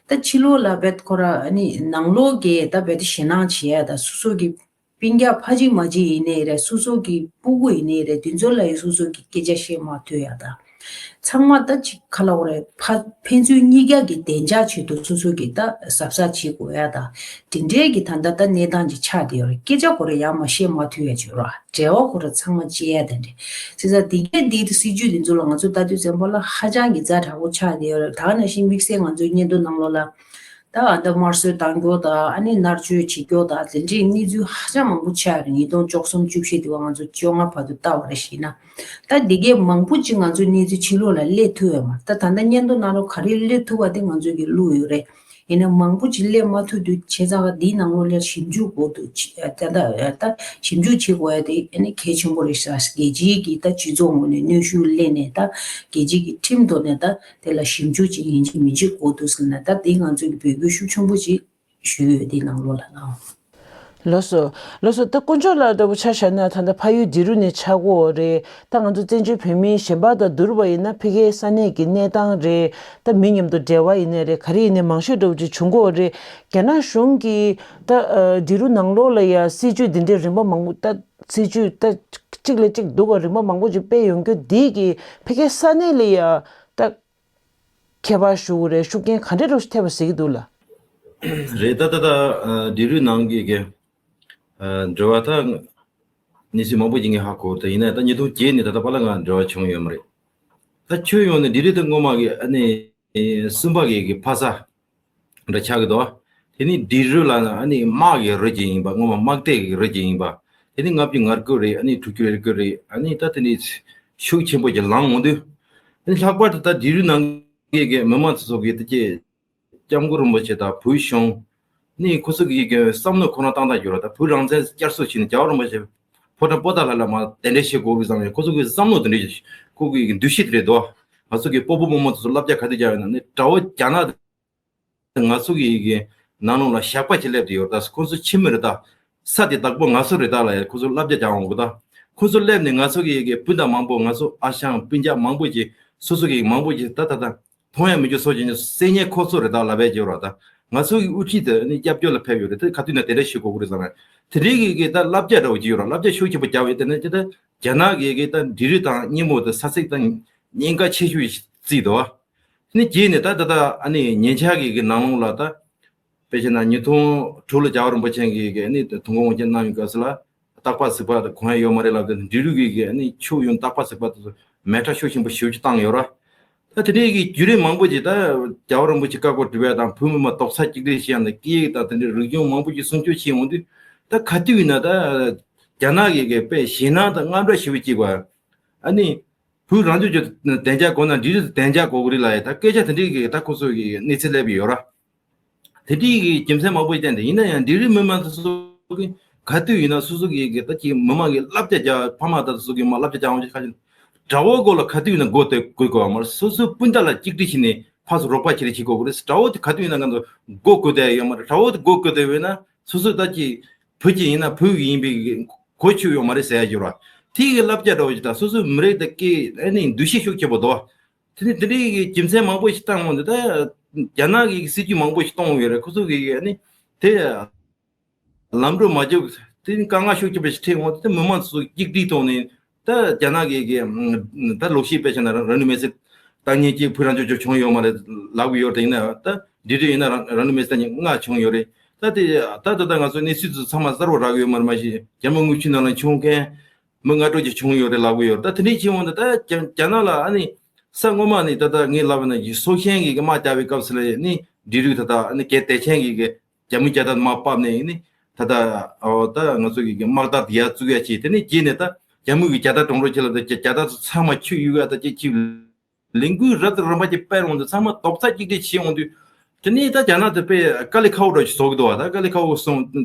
ད་ཕྱི་ལོགས་ལ་དཔེ་ཁོ་ར་ཨ་ནི་ནང་ལོགས་ཀྱི་ད་དཔེ་དེ་ཞེད་སྣང་བྱེད་ཡ་ད་སོ་སོ་གི་སྤུན་ཀྱག་ཕ་གཅིག་མ་གཅིག་ཡིན་ནའི་རེད། སོ་སོ་གི་སྤུ་གུ་ཡིན་ནའི་རེད། དེ་ཚོ་ལ་ཡང་སོ་སོ་གི་སྐད་ཆ་བཤད་མ་ཐུབ་ཡ་དང་། ཚང་མ་ད་ཅིག་ག་ལབ་དགོས་རེད། ཕ་ཕན་ཚུན་གཉིས་ཀ་གི་བདེ་འཇགས་ཆེད་དུ་སོ་སོ་གི་ད་གཟབ་གཟབ་བྱེད་དགོས་ཡ་དང་། དེ་འདྲའི་གི་ད་ལྟ་ད་གནས་སྟངས་ཅིག་ཆགས་བསྡད་ཡོད་རེད། སྐད་ཆ་ཁོ་ར་ཡར་མར་བཤད་མ་ཐུབ་ཡ་ཅིག་ཡོད་རེད། འབྲེལ་བ་ཁོ་ར་ཚང་མ་བཅད་ཡ་དེ་འདྲ། བྱས་ཙང་དེ་གའི་འདི་སྲིད་ཇུས་དེ་ཚོ་ལ་ང་ཚོ་ལྟ་དུས་ཙམ་པ་ལ་ཧ་ཅང་གི་ཛ་དྲག་པོ་ཆགས་བསྡད་ཡོད་རེད། ད་ག་ནང་བཞིན་དམིགས་བསལ་ང་ཚོའི་བརྙན་ཐུང་ནང་ལོགས་ལ། ད་ཨ་ད་དམར་གསོད་བཏང་རྒྱུ་དང་། ཨ་ནི་མནར་གཅོད་བྱེད་རྒྱུ་དང་། དེ་འདྲའི་གནས་ཚུལ་ཧ་ཅང་མང་པོ་ཆགས་རེད། ཉིས་སྟོང་བཅུ་གསུམ་བཅུ་བཞི་དེ་བ་ང་ཚོ་བཅོ་ལྔ་བར་དུ་ལྟ་བ་རེད་ཞེ་ན། ད་འདི་གའི་མང་པོ་ཅིག་ང་ཚོའི་གནས་ཚུལ་ཕྱི་ལོགས་ལ་སླེབས་ཐུབ་ཡོད་མ་རེད། ད་ད་ལྟ་བརྙན་ཐུང་ནང་ལོགས་ག་རེ་སླེབས་ཐུབ་པ་དེ་ང་ཚོས་ཀྱི་བླུགས་ཡོད་རེད། ཡིན་ན་མང་པོ་ཅིག་སླེབས་མ་ཐུབ་དུས་བྱས་ཙང་འདིའི་ནང་ལོགས་ལ་ཞིབ་འཇུག་དགོས་འདུག་ད་ད་ད་ཞིབ་འཇུག་བྱེད་དགོས་ཡ་དེ་ཨ་ནི་གལ་ཆེན་པོ་རེད་ཤག་རྒྱལ་སྤྱིའི་གི་ད་སྤྱི་ཚོགས་ངོས་ནས་གནོན་ཤུགས་སླེབས་ནས་ད་རྒྱལ་སྤྱིའི་གི་ཁྲིམས་ཐོག་ནས་ད་དེ་ལ་ཞིབ་འཇུག་ཅིག་ཡིན་གཅིག་མིན་གཅིག་དགོས་འདུག་ཟེར་ན་ད་དེ་ང་ཚོས་གི་འབོད་སྐུལ་ཤུགས་ཆེན་པོ་ཅིག་ཞུས་ཡོད་དེའི་ནང་ལོགས་ལ་ལགས། ལགས་སོ། ལགས་སོ། ད་དཀོན་མཆོག་ལགས་འདྲ་པོ་ཆ་བཞག་ན་ད་ལྟ་ཕ་ཡུལ་ལྡི་རུ་ནས་ཆགས་ཀྱི་ཡོད་རེད། ད་ང་ཚོ་བཙན་བྱོལ་བོད་མི་གཞན་པ་དང་བསྡུར་བ་ཡིན་ན་ཕ་གིའི་ས་གནས་ཀྱི་གནས་སྟངས་རེད། ད་མི་མཉམ་དུ་འབྲེལ་བ་ཡིན་ནའི་རེད། ག་རེ་ཡིན་ནའི་མང་ཤོས་འདྲ་པོ་ཅིག་བྱུང་གི་ཡོད་རེད། རྒྱ་ནག་གཞུང་གིས་ད་ཨ་ལྡི་རུ་ནང་ལོགས་ལ་ཡ་སྲིད་ཇུས་འདི་འདྲའི་རིམ་པ་མང་པོ་ད་སྲིད་ཇུས་ད་གཅིག་ལ་གཅིག་སྡུག་པ་རིམ་པ་མང་པོ་ཅིག་སྤེལ་ཡོང་རྒྱུ་འདི་གིས་ཕ་གིའི་ས་གནས་ལ་ཡ་ད་ཁྱད་པར་ཞུ་གི་རེད། ཤུགས་རྐྱེན་ག་འདྲ་འདྲ་པོ་ཞིག་ཐེབས་པ་ཟེར་གྱི་འདུག་ལགས། རེད། ད་ད་ད་ཨ་ལྡི་རུ་ནང་གི་གི་ཨ་འབྲེལ་བ་ད་གནས་ཚུལ་མང་པོ་ཅིག་ངས་ཧ་གོ། ད་ཡིན་ན་ད་ཉིས་སྟོང་བརྒྱད་ནས་ད་ལྟ་བར་ལ་ང་འབྲེལ་བ་བྱུང་ཡོད་མ་རེད། ད་ཁྱོན་ཡོངས་ནས་ལྡི་རུ་དེ་སྔོན་མ་གི་ཨ་ནི་སུམ་པ་གི་གི་ཕ་ས་འདྲ་ཆགས་ཀྱི་འདུག་དེ་ནི་ལྡི་རུ་ལ་ཨ་ནི་དམག་གི་རུ་ཅིག་ཡིན་པ། སྔོན་མ་དམག་སྡེ་གི་རུ་ཅིག་ཡིན་པ། དེ་ནི་ལྔ་བཅུ་ང་དགུ་རེད། ཨ་ནི་དྲུག་ཅུ་རེ་དགུ་རེད། ཨ་ནི་ད་དེ་ནི་ཤུགས་ཆེན་པོ་ཅིག་ལངས་འོང་དུས། ཨ་ནི་ལྷག་པར་དུ་ད་ལྡི་རུ་ནང་གི་གི་མི་མང་ཚོ་གི་དེ་ཅི་སྐྱབས་མགོན་རིན་པོ་ཆེ་དང་བོད་གཞུང་ནི་ཁོ་ཚོ་གི་གི་བསམ་བློ་ཁོ་རང་བཏང་སྟངས་ཡོད་ར། ད་བོད་རང་བཙན་བསྐྱར་གསོ་བྱས་ནས་རྒྱལ་བ་རིན་པོ་ཆེ་ཕོ་བྲང་པོ་ཏཱ་ལ་ལ་མར་གདན་འདྲེན་བྱེད་དགོས་ཀྱི་བསམ་ཡོད། ཁོ་ཚོ་གི་བསམ་བློ་དེ་འདྲ་ཞིག་ཁོ་གི་འདུ་ཤེས་དེ་རེད་དོ། ང་ཚོ་གི་སྤོ་བོ་རྨོ་མོ་ཚོ་སློབ་གྲྭ་ག་དུས་བསྐྱལ་ཡོད་ན་ནི་དགྲ་བོ་རྒྱ་ནག་དེ་ང་ཚོ་གི་གི་ནང་ལོགས་ལ་ཞགས་པ་ཅིག་སླེབས་ཏེ་ཡོད། ད་ཁོ་ཚོ་ཕྱི་མི་རེད། ད་ས་དེ་བདག་པོ་ང་ཚོ་རེད། ད་ལ་ཡ་ཁོ་ཚོ་བསླབ་བྱ་རྒྱག་འོང་གི། ད་ཁོ་ཚོ་སླེབས་ནས་ང་ཚོ་གི་གི་སྤུན་ཟླ་མང་པོ། ང་ཚོ་ཨ་ཞང་སྤུན་ཀྱག་མང་པོ་ཅིག་སོ་སོ་གི་མང་པོ་ཅིག་ད་ད་ད་མཐོང་ཡ་མི་འཇུག་སོགས་ཀྱི་སེམས་ཉེན་ཁོ་ཚོ་རེད། ད་ལབ་པའི་སྐྱོ་ར། ད་ང་ཚོ་གི་དབུ་ཁྲིད་དེ་ནི་སྐྱབས་བཅོལ་ལ་ཕེབས་ཡོད་རེད། དེ་ག་དུས་ན་དེ་འདྲ་ཞིག་གོ་གི་རེད་བསམ་ན། དེ་འདྲའི་གི་གི་ད་བསླབ་བྱ་འདྲ་བོ་ཅིག་ཡོད་ར། བསླབ་བྱ་ཤུགས་ཆེན་པོ་རྒྱག་ཡོད། དེ་ནི་ཅི་ད་རྒྱ་ནག་གི་གི་ད་ལྡི་རུ་དང་སྙེ་མོ་དང་ས་ཚིགས་དང་ཉེན་ཁ་ཆེ་ཤོས་ཤིག་བརྩིས་འདུག་དེ་ནི་རྗེས་ནས་ད་ད་ད་ཨ་ནི་ཉེ་ཆར་གི་གི་ནང་ལོགས་ལ་ད་དཔེ་བྱས་ན་ཉིས་སྟོང་དྲུག་ལ་རྒྱལ་བ་རིན་པོ་ཆེ་གི་གི་ཨ་ནི་དུས་འཁོར་དབང་ཆེན་གནང་བའི་སྐབས་སུ་ལ། སྟག་ལྤགས་གཟིག་ལྤགས་དེ་གོན་ཡ་ཡོད་མ་རེད་ལབ་དེ། ལྡི་རུ་གི་གི་ཨ་ནི་ཕྱོགས་ཡོངས་སྟག་ལྤགས་གཟིག་ལྤགས་དེ་ཚོ་མེ་སྲེག་ཤུགས་ཆེན་པོ་ཞེ་པོ་ཅིག་བཏང་ཡོད་ར། ད་དེ་འདྲའི་གི་བརྒྱུད་རིམ་མང་པོ་ཅིག་ད་རྒྱལ་བ་རིན་པོ་ཆེ་བཀའ་བསྒོ་སྒྲུབ་ཡ་དང་བོད་མི་མང་རྡོག་རྩ་གཅིག་སྒྲིལ་བྱེད་ཡ་དང་སྐད་ཡིག་དང་དེ་འདྲའི་རིག་གཞུང་མང་པོ་ཅིག་སྲུང་སྐྱོབ་བྱེད་འོང་དུས། ད་ག་དུས་ཡིན་ན་ད་རྒྱ་ནག་གི་གི་དཔེ་ཞེད་སྣང་དང་དངངས་སྐྲག་ཞེ་པོ་སྐྱེ་བ། ཨ་ནི་བོད་རང་སྐྱོང་ལྗོངས་བདེ་འཇགས་དགོས་ན་ལྡི་རུ་བདེ་འཇགས་དགོས་ཀྱི་རེད་ལབ་ཡ་ད་སྐད་ཆ་དེ་འདྲའི་གི་ད་ཁོ་ཚོ་གི་གནས་ཚུལ་སླེབས་ཡོད་ར། དེ་འདྲའི་གི་རྒྱུ་མཚན་མང་པོ་ཞིག་བསྟན་ཏེ། ཡིན་ན་ཡང་ལྡི་རུའི་མི་མང་དེ་ཚོ་གི་ག་དུས་ཡིན་ན་སོ་སོ་གི་གི་ད་ཅིག་མི་མང་གི་བསླབ་བྱ་རྒྱག་ཕ་མ་དང་དེ་ཚོ་གི་མ་བསླབ་བྱ་རྒྱག་འོང་ཅིག་ཁ་ཅིག་དགྲ་བོ་མགོ་ལ་ག་དུས་ཡིན་ན་མགོ་བཏེགས་དགོས་དགོས་པ་མ་རེད། སོ་སོའི་སྤུན་ཟླ་ལ་གཅིག་སྒྲིལ་བྱས་ནས་ཕར་ཚུར་རོགས་པ་བྱེད་རེས་བྱེད་དགོས་ཀྱི་རེད། དགྲ་བོ་དེ་ག་དུས་ཡིན་ན་ང་ཚོ་མགོ་བསྐོར་བསྡད་ཡོད་མ་རེད། དགྲ་བོ་དེ་མགོ་བསྐོར་བསྡད་ཡོད་ན་སོ་སོ་ད་ཅིག་བོད་ཀྱི་ཡིན་ན་བོད་ཀྱི་ཡིན་པའི་གོ་ཆོད་ཡོད་མ་རེད་ཟེར་ཡ་ཡོད་ར། དེ་གི་བསླབ་བྱ་འདྲ་བོ་ཞིག་དང་སོ་སོའི་མི་རིགས་དང་སྐད་ཨ་ནི་འདུ་ཤེས་ཤུགས་ཆེ་པོ་འདུག་དེ་ནི་དེ་འདྲའི་གི་རྒྱུ་མཚན་མང་པོ་ཞིག་བཏང་འོང་དུས། ད་རྒྱ་ནག་གི་སྲིད་ཇུས་མང་པོ་ཞིག་གཏོང་ཡོད་རེད། ཁོ་ཚོ་གི་ཨ་ནི་དེ་ལམ་འགྲོ་མ་འཇུག་དེ་ནི་དཀའ་ངལ་ཤུགས་ཆེ་པོ་ཞིག་འཕྲད་འོང་དུས། དེ་མི་མང་ཚོ་གཅིག་སྒྲིལ་གཏོང་ནས་ད་རྒྱ་ནག་གི་གི་ད་ལོག་ཤེས་དཔེ་བྱས་ན་རང་ལུས་མེར་སྲེག་བཏང་མཁན་གཅིག་བོད་རང་སྐྱོང་ལྗོངས་བྱུང་ཡོད་མ་རེད་ལབ་གི་ཡོད་རེད། ཡིན་ན་ད་ལྡི་རུ་ཡིན་ན་རང་རང་ལུས་མེར་སྲེག་བཏང་མཁན་ལྔ་བྱུང་ཡོད་རེད། ད་དེ་ད་ད་ལྟ་ང་ཚོ་གནས་ཚུལ་དེ་ཚང་མ་གསལ་པོ་རག་གི་ཡོད་མ་རེད། མ་གཞི་རྒྱ་མི་དངུལ་ཆུ་ནང་ལ་མཆོང་མཁན་མི་ལྔ་དྲུག་ཅིག་བྱུང་ཡོད་རེད་ལབ་གི་ཡོད་རེད། ད་དེ་འདྲའི་ཕྱིན་འོང་དུས་ད་རྒྱ་རྒྱ་ནག་ལ་ཨ་ནི་ས་སྔོན་མ་ནས་ད་ལྟ་ངས་ལབ་པ་ནང་བཞིན་སྲོག་ཤིང་གི་དམག་རྒྱག་པའི་སྐབས་སུ་ལ་ནི་ལྡི་རུ་ད་ལྟ་ཨ་ནི་གལ་དེ་ཆེན་གྱི་གི་རྒྱ་མི་རྒྱལ་དར་དམག་ཕབ་ནས་ནི་ད་ལྟ་ཨོ་ད་ང་ཚོ་གི་གི་དམག་རྟགས་དེ་ཡར་བཙུགས་ཡ་བྱས། དེ་ནས་རྗེས་ནས་ད་རྒྱ་མི་གི་རྒྱལ་དར་གྲོང་རོལ་ཁྱེར་ལ་ད་རྒྱ་རྒྱལ་དར་ཚོ་ཚང་མ་ཆུ་གཡུག་ཡ་ད་ཅིག་ཅིག་ལས་འགུལ་རབ་དང་རིམ་པ་ཅིག་སྤེལ་འོང་དུས། ཚང་མ་རྡོག་རྩ་གཅིག་སྒྲིལ་བྱེད་འོང་དུས། དེ་ནས་ད་རྒྱ་ནག་དེ་དཔེ་དཀའ་ལས་ཁག་པོ་འདྲ་ཞིག་བཟོ་གི་འདུག་བ། ད་དཀའ་ལས་ཁག་པོ་སོང་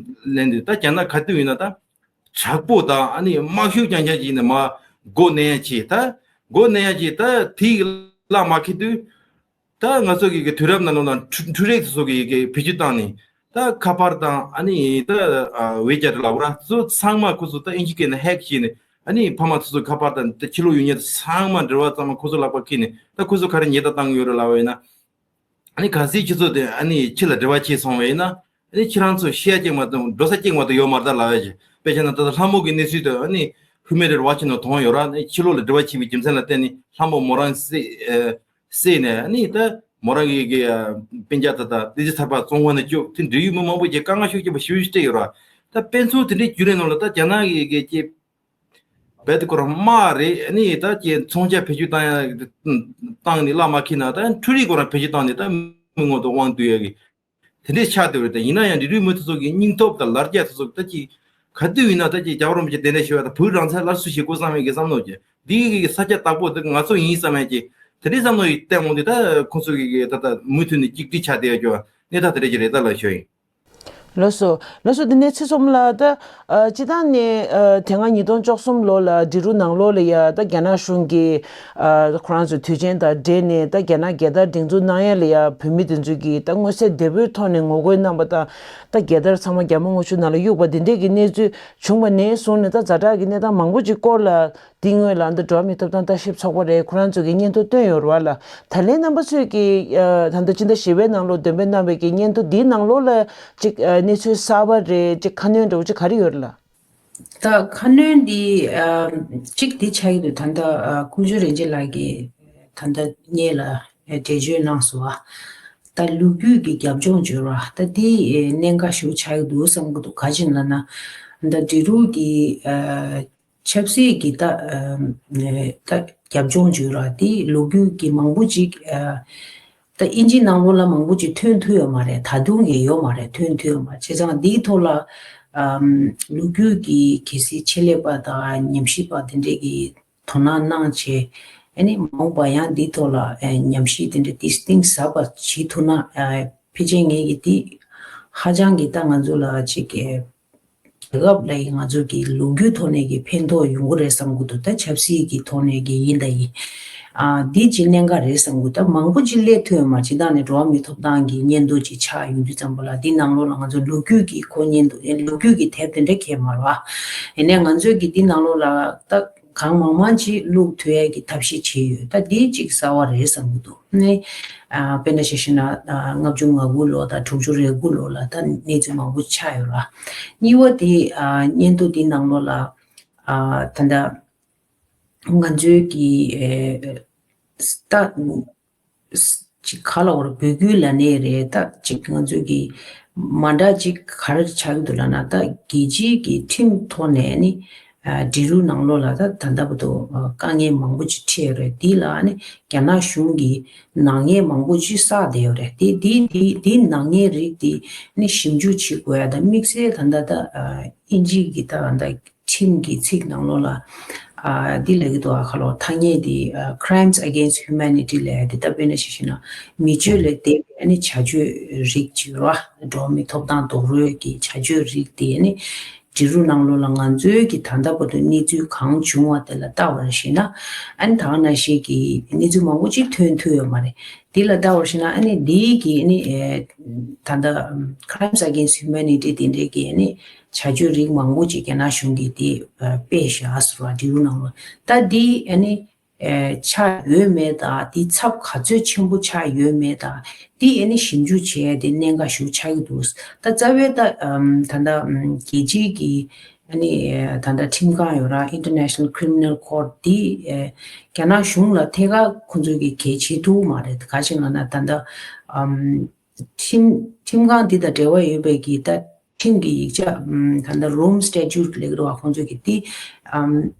ལེན་དུས། ད་རྒྱ་ནག་ག་དུས་ཡིན་ན་ད་དྲག་པོ་དང་ཨ་ནི་དམག་ཤུགས་རྐྱང་རྐྱང་ཅིག་ནས་མར་མགོ་མནན་ཡ་བྱེད། ད་མགོ་མནན་ཡ་བྱེད། ད་དེའི་གླགས་མ་ཁེལ་དུས། ད་ང་ཚོ་གི་གི་དུས་རབས་ནང་ལོགས་ན་འཕྲུ་འཕྲུལ་རིག་དེ་ཚོ་གི་གི་བེད་སྤྱོད་བཏང་ནས། ད་ཁ་པར་དང་ཨ་ནི་ད་ཝེ་ཅེཊ་ལབ་ར་ཚོ་ཚང་མ་ཁོ་ཚོ་ད་ཨིན་ཇི་སྐད་ནས་ཧེག་བྱས་ནས། ཨ་ནི་ཕ་མ་ཚོ་ཚོ་ཁ་པར་དང་ད་ཕྱི་ལོགས་ཡོད་མཁན་ཚང་མ་འབྲེལ་བ་ཚང་མ་ཁོ་ཚོ་ལག་པ་འཁྱེར་ནས། ད་ཁོ་ཚོ་ག་རེ་ཉེས་རྡུང་བཏང་གི་ཡོད་རེད་ལབ་པ་ཡིན་ན། ཨ་ནི་གལ་སྲིད་ཁྱེད་ཚོ་དེ་ཨ་ནི་ཕྱི་ལ་འབྲེལ་བ་བྱས་སོང་བ་ཡིན་ན། ཨ་ནི་ཁྱེད་རང་ཚོ་ཤི་ཡ་གཅིག་མ་གཏོགས་འགྲོ་ས་གཅིག་མ་གཏོགས་ཡོད་མ་རེད་ད་ལབ་ཡ་ཅིག་དཔེ་བྱས་ན་ད་ལྟ་ལྷ་མོ་གི་གནས་ཚུལ་དེ་ཨ་ནི་ཧུ་མན་རའིཊ་ཝ་ཆི་ནང་མཐོང་ཡོད་ར། ཨ་ནི་ཕྱི་ལོགས་ལ་འབྲེལ་བ་བྱས་པའི་རྒྱུ་མཚན་ལ་བརྟེན་ནས་ལྷ་མོ་མོ་རང་བསད་ཨ་བསད་ནས། ཨ་ནི་ད་མོ་རང་གི་གི་ཨ་སྤུན་ཀྱག་ད་ད་དེ་ཚེ་ཐར་པ་བཙོན་ཁང་ནང་བཅུག་དེ་འབྲེལ་ཡོད་མི་མང་པོ་ཅིག་དཀའ་ངལ་ཤུགས་ཆེན་པོ་ཞེ་པོ་ཅིག་སྤྲད་ཡོད་ར། ད་དཔེ་མཚོན་དེ་འདྲའི་བརྒྱུད་རིམ་ནང་ལ་ད་རྒྱ་ནག་གི་གི་ཀྱི་རྦད་དེ་ཁོ་རང་དམག་རེད། ཨ་ནི་ད་ཀྱི་མཚོན་ཆ་བེད་སྤྱོད་བཏང་ཡ་བཏང་ནས་གླགས་མ་ཁེལ་ན། ད་འཕྲུལ་རིག་ཁོ་རང་བེད་སྤྱོད་བཏང་ནས་ད་མི་ངོ་དང་དབང་བསྡུ་ཡ་གི་དེ་འདྲས་ཆགས་བསྡད་རེད། ད་ཡིན་ན་ཡང་ལྡི་རུའི་མི་དེ་ཚོ་གི་སྙིང་སྟོབས་དང་ལར་རྒྱ་དེ་ཚོ་ད་ཅི་ག་དུས་ཡིན་ན་ད་ཅི་རྒྱལ་བ་རིན་པོ་ཆེ་གདན་འདྲེན་ཞུ་བ་དང་བོད་རང་བཙན་སླར་གསོ་བྱེད་དགོས་བསམ་ཡས་ཀྱི་བསམ་བློ་ཅི་འདི་གི་ས་ཆ་བདག་པོ་དེ་ང་ཚོ་ཡིན་བསམ་ཡས་ཀྱི་དེ་འདྲས་བསམ་བློ་ཡི་བསྟན་འོང་དུས། ད་ཁོང་ཚོ་གི་གི་ད་ད་མུ་མཐུད་ནས་གཅིག་སྒྲིལ་ཆགས་བསྡད་ཡ་ཅོ། གནས་སྟངས་དེ་འདྲ་ཅིག་རེད་ད་ལགས། ཞུ་ཡིན། ལགས་སོ། ལགས་སོ། དེ་ནས་ཚེ་ཚོམ་ལགས། ད་ཨ་སྤྱིར་བཏང་ནས་ཨ་དེ་སྔ་ཉིས་སྟོང་བཅུ་གསུམ་ལོ་ལ་འབྲི་རུ་ནང་ལོགས་ལ་ཡ་ད་རྒྱ་ནག་གཞུང་གིས་ཨ་ཁོ་རང་ཚོའི་དུས་ཆེན་དང་འབྲེལ་ནས་ད་རྒྱ་ནག་རྒྱལ་དར་སྒྲེང་འཛུགས་གནང་ཡ་ལ་ཡ་བོད་མི་དེ་ཚོས་ཀྱིས་ད་མངོན་གསལ་དོད་པོའི་ཐོག་ནས་ངོ་རྒོལ་གནང་པ་དང་། ད་རྒྱལ་དར་ཚང་མ་རྒྱ་མ་དངུལ་ཆུ་ནང་ལ་གཡུགས་པ་དེ་འདྲས་ཀྱི་གནས་ཚུལ་བྱུང་བ་ནས་བཟུང་ནས་ད་ཛ་དྲག་གི་གནས་སྟངས་མང་པོ་ཅིག་སྐོར་ལ། དེ་སྔོན་ལ་འདི་འགྲོ་བ་མིའི་ཐོབ་ཐང་ལྟ་ཞིབ་ཚོགས་པ་རེད། ཁོ་རང་ཚོ་གིས་སྙན་ཐོ་བཏོན་ཡོད་རེད་བ་ལ། ད་ལན་རྣམ་པ་ཚོས་ཀྱིས་ཨ་ད་ལྟ་སྤྱི་ཟླ་བཞི་པའི་ནང་ལོ་འདོན་སྤེལ་གནང་བའི་གི་སྙན་ཐོ་འདིའི་ནང་ལོགས་ལ་ཅིག་ཨ་གནས་ཚུལ་གསར་པ་རེད། ཅིག་ཁ་སྣོན་འདྲ་བོ་ཅིག་ག་རེ་ཡོད་རེད་ལ། ད་ཁ་སྣོན་འདི་ཨ་གཅིག་འདི་ཆགས་ཀྱི་འདུག་ད་ལྟ་ཨ་ཀུན་སྤྱོད་རིན་ཆེན་ལགས་ཀྱིས་ད་ལྟ་སྔོན་ལ་འགྲེལ་བརྗོད་གནང་སོང་བ། ད་ལོ་རྒྱུས་ཀྱི་རྒྱབ་ལྗོངས་བརྗོད་ར། ད་འདི་གནད་འགག་ཞེ་པོ་ཆགས་ཀྱི་འདུག་བསམ་གྱི་འདུག་ག་ཅི་ལབ་ན། ད་འབྲི་རུ་གི་ཨ་ཆབ་སྲིད་ཀྱི་ད་ཨ་ད་རྒྱབ་ལྗོངས་བརྗོད་ར། དེ་ལོ་རྒྱུས་ཀྱི་མང་པོ་ཅིག་ཨ་ད་དབྱིན་ཇིའི་ནང་ལོགས་ལ་མང་པོ་ཅིག་ཐོན་ཐུབ་ཡོད་མ་རེད། ད་དུང་ཡང་ཡོད་མ་རེད། ཐོན་ཐུབ་ཡོད་མ་རེད། བྱས་ཙང་འདིའི་ཐོག་ལ་ཨམ་ལོ་རྒྱུས་ཀྱི་གལ་སྲིད་ཆེད་ལས་པ་དང་ཉམས་ཞིབ་པ་དེ་འདྲས་ཀྱིས་དོ་སྣང་གནང་བྱས། ཨ་ནི་མ་འོངས་པ་ཡང་འདིའི་ཐོག་ལ་ཨ་ཉམས་ཞིབ་དེ་འདྲས་ཏིས་གཏིང་ཟབ་པ་བྱེད་ཐུབ་ན། ཨ་ཕལ་ཆེར་ངེད་ཀྱི་དེ་ཧ་ཅང་གི་ད་ང་ཚོ་ལ་ཅིག་ཨ་རྒྱལ་ཁབ་ལ་ཡི་ང་ཚོ་གི་ལོ་རྒྱུས་ཐོག་ནས་ཀྱི་ཕན་ཐོགས་ཡོང་གི་རེད་བསམ་གི་འདུག་ད་ཆབ་སྲིད་ཀྱི་ཐོག་ནས་ཀྱི་ཡིན་ད་ཡིན། ཨ་འདི་ཅིག་གནད་འགག་རེད་བསམ་གི་འདུག་ད་མང་པོ་ཅིག་སླེབས་ཐུབ་ཡོད་མ་རེད། སྤྱིར་བཏང་ནས་འགྲོ་བ་མིའི་ཐོབ་ཐང་གི་སྙན་ཐོ་ཅིག་ཆགས་ཡོང་དུས་ཙམ་པ་ལ། འདི་ནང་ལོགས་ལ་ང་ཚོ་ལོ་རྒྱུས་ཀྱི་ཁོ་སྙན་ཐོ་ལོ་རྒྱུས་ཀྱི་དེབ་དེ་འདྲ་གས་མ་རེད་བ། ཡིན་ནའི་ང་ཚོས་ཀྱི་འདི་ནང་ལོགས་ལ་ད་གང་མང་མང་ཅིག་བླུག་ཐུབ་ཡས་ཀྱི་ཐབས་ཤེས་བྱས་ཡོད། ད་འདི་གཅིག་གསར་བ་རེད་བསམ་གྱི་འདུག་ནི། ཨ་དཔེར་ན་ཆ་བཞག་ན་ཨ་ལྔ་བཅུ་ང་དགུ་ལོ་དང་དྲུག་ཅུ་རེ་དགུ་ལོ་ལ་ད་གནས་ཚུལ་མང་པོ་ཆགས་ཡོད་ར། གཉིས་པ་དེ་ཨ་སྙན་ཐོ་འདི་ནང་ལོགས་ལ་ཨ་ད་ལྟ་ང་ཚོའི་གི་ཨེ་ད་ཅིག་ག་ལ་བར་འབོད་སྐུལ་ལ་ནས་རེད། ད་ཅིག་ང་ཚོའི་གི་མ་འདྲ་ཅིག་ག་རེ་ཆགས་ཀྱི་འདུག་ལབ་ན། ད་རྒྱལ་སྤྱིའི་གི་ཁྲིམས་ཐོག་ནས་ནི་ཨ་འབྲི་རུ་ནང་ལོགས་ལ་ད་ད་ལྟ་བར་དུ་ཨ་དཀའ་ངལ་མང་པོ་ཅིག་འཕྲད་ཡོད་རེད། དེ་ལ་ནི་རྒྱ་ནག་གཞུང་གིས་ནག་ཉེས་མང་པོ་ཅིག་བསགས་བསྡད་ཡོད་རེད། དེ་དེ་དེ་དེ་ནག་ཉེས་རིགས་དེ་ནི་ཞིབ་འཇུག་བྱེད་དགོས་ཡ་དང་། དམིགས་བསལ་ད་ལྟ་ད་ཨ་དབྱིན་ཇི་གི་ད་ད་ཁྲིམས་ཀྱི་ཚིག་ནང་ལོགས་ལ་ཨ་འདི་ལབ་ཀྱི་འདུག་ཨ་ཁ་ལོ་ཐ་སྙད་འདི་ཨ་crimes against humanity ལབ་ཡ་དེ། ད་དཔེར་ན་ཆ་བཞག་ན་མི་སྤྱོད་ལས་འདས་པའི་ཨ་ནི་བྱ་སྤྱོད་རིགས་ཅིག་ཡོད་རེད་བ། འགྲོ་བ་མིའི་ཐོབ་ཐང་རྡོག་རོལ་གྱི་བྱ་སྤྱོད་རིགས་དེ་ཨ་ནི་འབྲི་རུ་ནང་ལོགས་ལ་ང་ཚོའི་གི་ད་ལྟ་བར་དུ་གནས་ཚུལ་གང་བྱུང་བ་དེ་ལ་ལྟ་བར་བྱས་ན། ཨ་ནི་ད་ག་ནང་བཞིན་གྱི་གནས་ཚུལ་མང་པོ་ཅིག་ཐོན་ཐུབ་ཡོད་མ་རེད། དེ་ལ་ལྟ་བར་བྱས་ན་ཨ་ནི་འདིའི་གི་ཨ་ནི་ཨེ་ད་ལྟ་crimes against humanity དེ་འདྲའི་གི་ཨ་ནི་བྱ་སྤྱོད་རིགས་མང་པོ་ཅིག་རྒྱ་ནག་གཞུང་གིས་དེ་ཨ་སྤེལ་བཞག་ཟེར་བ། འབྲི་རུ་ནང་ལ་ད་འདི་ཨ་ནི་ཨེ་ཆགས་ཡོད་མེད་དང་། དེ་ཚབས་ག་ཚོད་ཆེན་པོ་ཆགས་ཡོད་མེད་དང་། དེ་ཨ་ནི་ཞིབ་འཇུག་བྱས་ཏེ་གནད་འགག་ཞིག་ཆགས་ཀྱི་འདུག་ད་རྩ་བའི་ད་ཨམ་ད་ལྟ་ཨམ་རྒྱལ་སྤྱིའི་གི་ཨ་ནི་ཨེ་ད་ལྟ་ཁྲིམས་ཁང་ཡོད་ར། International Criminal Court དེ་ཨེ་རྒྱ་ནག་གཞུང་ལ་ཐད་ཀར་ཁོང་ཚོས་གི་གལ་ཆེ་ཐུབ་མ་རེད། ག་ཅི་ལབ་ན་ད་ལྟ་ཨམ་ཁྲིམས་ཁྲིམས་ཁང་འདི་དང་འབྲེལ་བ་ཡོད་པའི་གི་ད་ཁྲིམས་ཀྱི་ཡིག་ཆ་ཨམ་ད་ལྟ་Rome Statute ལབ་ཀྱི་རེད་བ། ཁོང་ཚོས་གི་དེ་ཨམ་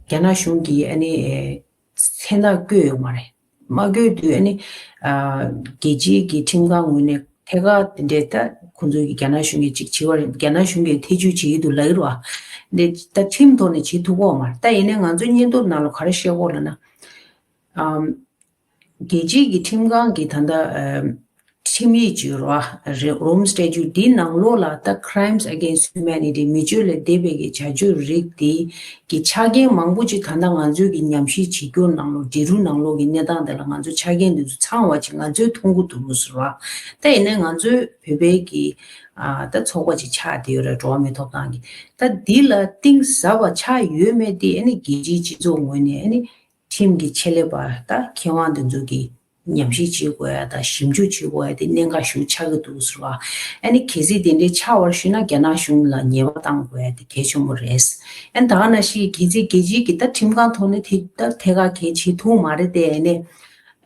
རྒྱ་ནག་གཞུང་གིས་ཨ་ནི་ཨེ་མཚན་རྟགས་བཀོད་ཡོད་མ་རེད། མ་བཀོད་དུས་ཨ་ནི་ཨ་རྒྱལ་སྤྱིའི་གི་ཁྲིམས་ཁང་ངོས་ནས་ཐད་ཀར་དེ་འདྲའི་ད་ཁོང་ཚོས་གི་རྒྱ་ནག་གཞུང་གིས་ཅིག་བྱེད་པ་རེད། རྒྱ་ནག་གཞུང་གིས་ཐེ་བྱུས་བྱེད་ཀྱི་འདུག་ལབ་ཀྱི་རེད་བ། འདི་ད་ཁྲིམས་ཐོག་ནས་བྱེད་ཐུབ་ཀྱི་ཡོད་མ་རེད། ད་ཡིན་ནའི་ང་ཚོའི་སྙན་ཐོ་ནང་ལ་ག་རེ་བཤད་ཀྱི་ཡོད་ལབ་ན། ཨམ། རྒྱལ་སྤྱིའི་གི་ཁྲིམས་ཁང་གི་ད་ལྟ་ཨམ་ཁྲིམས་ཡིག་ཅིག་ཡོད་རེད་བ། Rome Statute འདིའི་ནང་ལོགས་ལ་ད་crimes against humanity མི་སྤྱོད་ལས་འདས་པའི་གི་བྱ་སྤྱོད་རིགས་དེ་གི་ཆ་རྐྱེན་མང་པོ་ཅིག་ད་ལྟ་ང་ཚོའི་གི་ཉམས་ཞིབ་བྱེད་རྒྱུ་ནང་ལོགས། འབྲི་རུ་ནང་ལོགས་ཀྱི་གནས་སྟངས་དེ་ལ་ང་ཚོ་ཆ་རྐྱེན་འདི་ཚོ་ཚང་བ་ཅིག་ང་ཚོས་མཐོང་གི་འདུག་ཟེར་བ། ད་ཡིན་ནའི་ང་ཚོའི་བོད་པའི་གི་ཨ་ད་ཚོགས་པ་ཅིག་ཆགས་བསྡད་ཡོད་རེད། འགྲོ་བ་མིའི་ཐོབ་ཐང་གི། ད་འདི་ལ་གཏིང་ཟབ་པ་ཆགས་ཡོད་མེད་དེ་ཨ་ནི་རྒྱལ་སྤྱིའི་སྤྱི་ཚོགས་ངོས་ནས་ཨ་ནི་ཁྲིམས་ཀྱི་ཆེད་ལས་པ་དང་མཁས་དབང་དེ་ཚོ་གིས་ཉམས་ཞིབ་བྱེད་དགོས་ཡ་དང་ཞིབ་འཇུག་བྱེད་དགོས་ཡ་དེ་གནད་འགག་ཤུགས་ཆགས་ཀྱི་འདུག་ཟེར་བ། ཨ་ནི་གལ་སྲིད་དེ་འདྲའི་ཆགས་པར་ཞུས་ན་རྒྱ་ནག་གཞུང་ལ་ཉེས་པ་བཏང་དགོས་ཡ་དེ་གལ་ཆེན་པོ་རེད། ཨ་ནི་ད་ག་ནང་བཞིན་གལ་སྲིད་རྒྱལ་སྤྱིའི་གི་ད་ཁྲིམས་ཁང་ཐོག་ནས་དེ་ད་ཐད་ཀར་གལ་ཆེ་ཐུབ་མ་རེད་དེ། ཨ་ནི་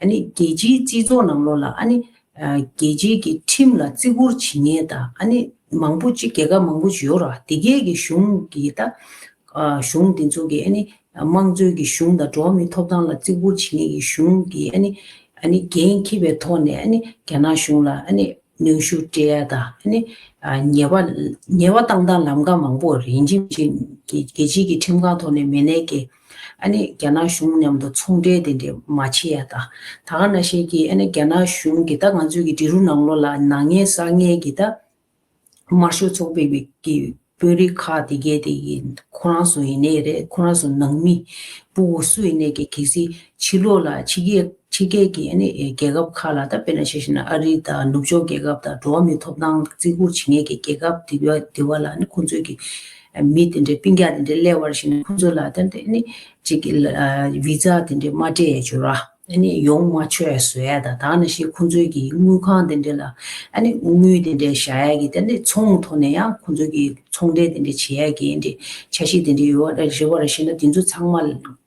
ཨ་ནི་རྒྱལ་སྤྱིའི་སྤྱི་ཚོགས་ནང་ལོགས་ལ་ཨ་ནི་ཨ་རྒྱལ་སྤྱིའི་གི་ཁྲིམས་ལ་བརྩི་བཀུར་བྱེད་མཁན་དང་། ཨ་ནི་མང་པོ་ཅིག་རྒྱལ་ཁབ་མང་པོ་ཅིག་ཡོད་ར། དེ་གའི་གི་གཞུང་གི་ད་ཨ་གཞུང་དེ་ཚོ་གི་ཨ་ནི་དམངས་གཙོའི་གི་གཞུང་དང་འགྲོ་བ་མིའི་ཐོབ་ཐང་ལ་བརྩི་བཀུར་བྱེད་མཁན་གི་གཞུང་གི་ཨ་ནི་ཨ་ནི་འགན་འཁྱེར་བའི་ཐོག་ནས་ཨ་ནི་རྒྱ་ནག་གཞུང་ལ་ཨ་ནི་ གནོན་ཤུགས་སྤྲད་ཡ་དང་། ཨ་ནི་ཉེས་པ་ཉེས་པ་བཏང་སྟངས་ལམ་ཁ་མང་པོ་རེད། ཡིན་གཅིག་མིན་གཅིག་གི་རྒྱལ་སྤྱིའི་གི་ཁྲིམས་ཁང་ཐོག་ནས་མེད་ནའི་གི། ཨ་ནི་རྒྱ་ནག་གཞུང་མཉམ་དུ་ཚོང་འབྲེལ་དེ་འདྲས་མ་བྱེད་ཡ་དང་། ད་ག་ནང་བཞིན་གྱི་ཨ་ནི་རྒྱ་ནག་གཞུང་གི་ད་ང་ཚོའི་གི་འབྲི་རུ་ནང་ལོགས་ལ་ནག་ཉེས་བསགས་མཁན་གྱི་ད་དམར་ཤོག་ཚོགས་པའི་གི་དཔོན་རིགས་ཁག་དེ་གས་དེ་གི་ཁོ་རང་ཚོ་ཡིན་ནའི་རེད། ཁོ་རང་ཚོ་ནང་མི་སྤུ་གུ་སུ་ཡིན་ནའི་གི་གལ་སྲིད་ཕྱི་ལོགས་ལ་ཕྱི་རྒྱལ་ཕྱི་རྒྱལ་གྱི་ཨ་ནི་རྒྱལ་ཁབ་ཁག་ལ། ད་དཔེར་ན་ཆ་བཞག་ན་ཨ་རི་དང་ནུབ་ཕྱོགས་རྒྱལ་ཁབ་དང་། འགྲོ་བ་མིའི་ཐོབ་ཐང་བརྩི་བཀུར་བྱེད་མཁན་གྱི་རྒྱལ་ཁབ་དེ་བ་དེ་བ་ལ་ཨ་ནི་ཁོང་ཚོའི་གི་མི་དེ་འདྲའི་སྤུན་ཀྱག་དེ་འདྲའི་སླེབས་པར་བྱས་ན། ཁོང་ཚོ་ལ་ད་དེ་ནི་ཅིག་གི་ལ་ཨ་བི་ཛ་དེ་འདྲའི་མ་སྤྲད་ཡ་བྱོས་ར། ཨ་ནི་ཡོང་མ་ཆོག་ཡ་བཟོ་ཡ་དང་། ད་ནང་བཞིན་ཁོང་ཚོའི་གི་དངུལ་ཁང་དེ་འདྲ་ལ་ཨ་ནི་དངུལ་དེ་འདྲ་བཞག་ཡ་གི། དེ་ནི་ཚོང་ཐོག་ནས་ཡང་ཁོང་ཚོའི་གི་ཚོང་འབྲེལ་དེ་འདྲ་བྱེད་ཡ་གི་དེ་འདྲ་འཆར་གཞི་དེ་འདྲ་ཡོད་རེད་པ་རེད་ཤེ་ན། དེ་ཚོ་ཚང་མ་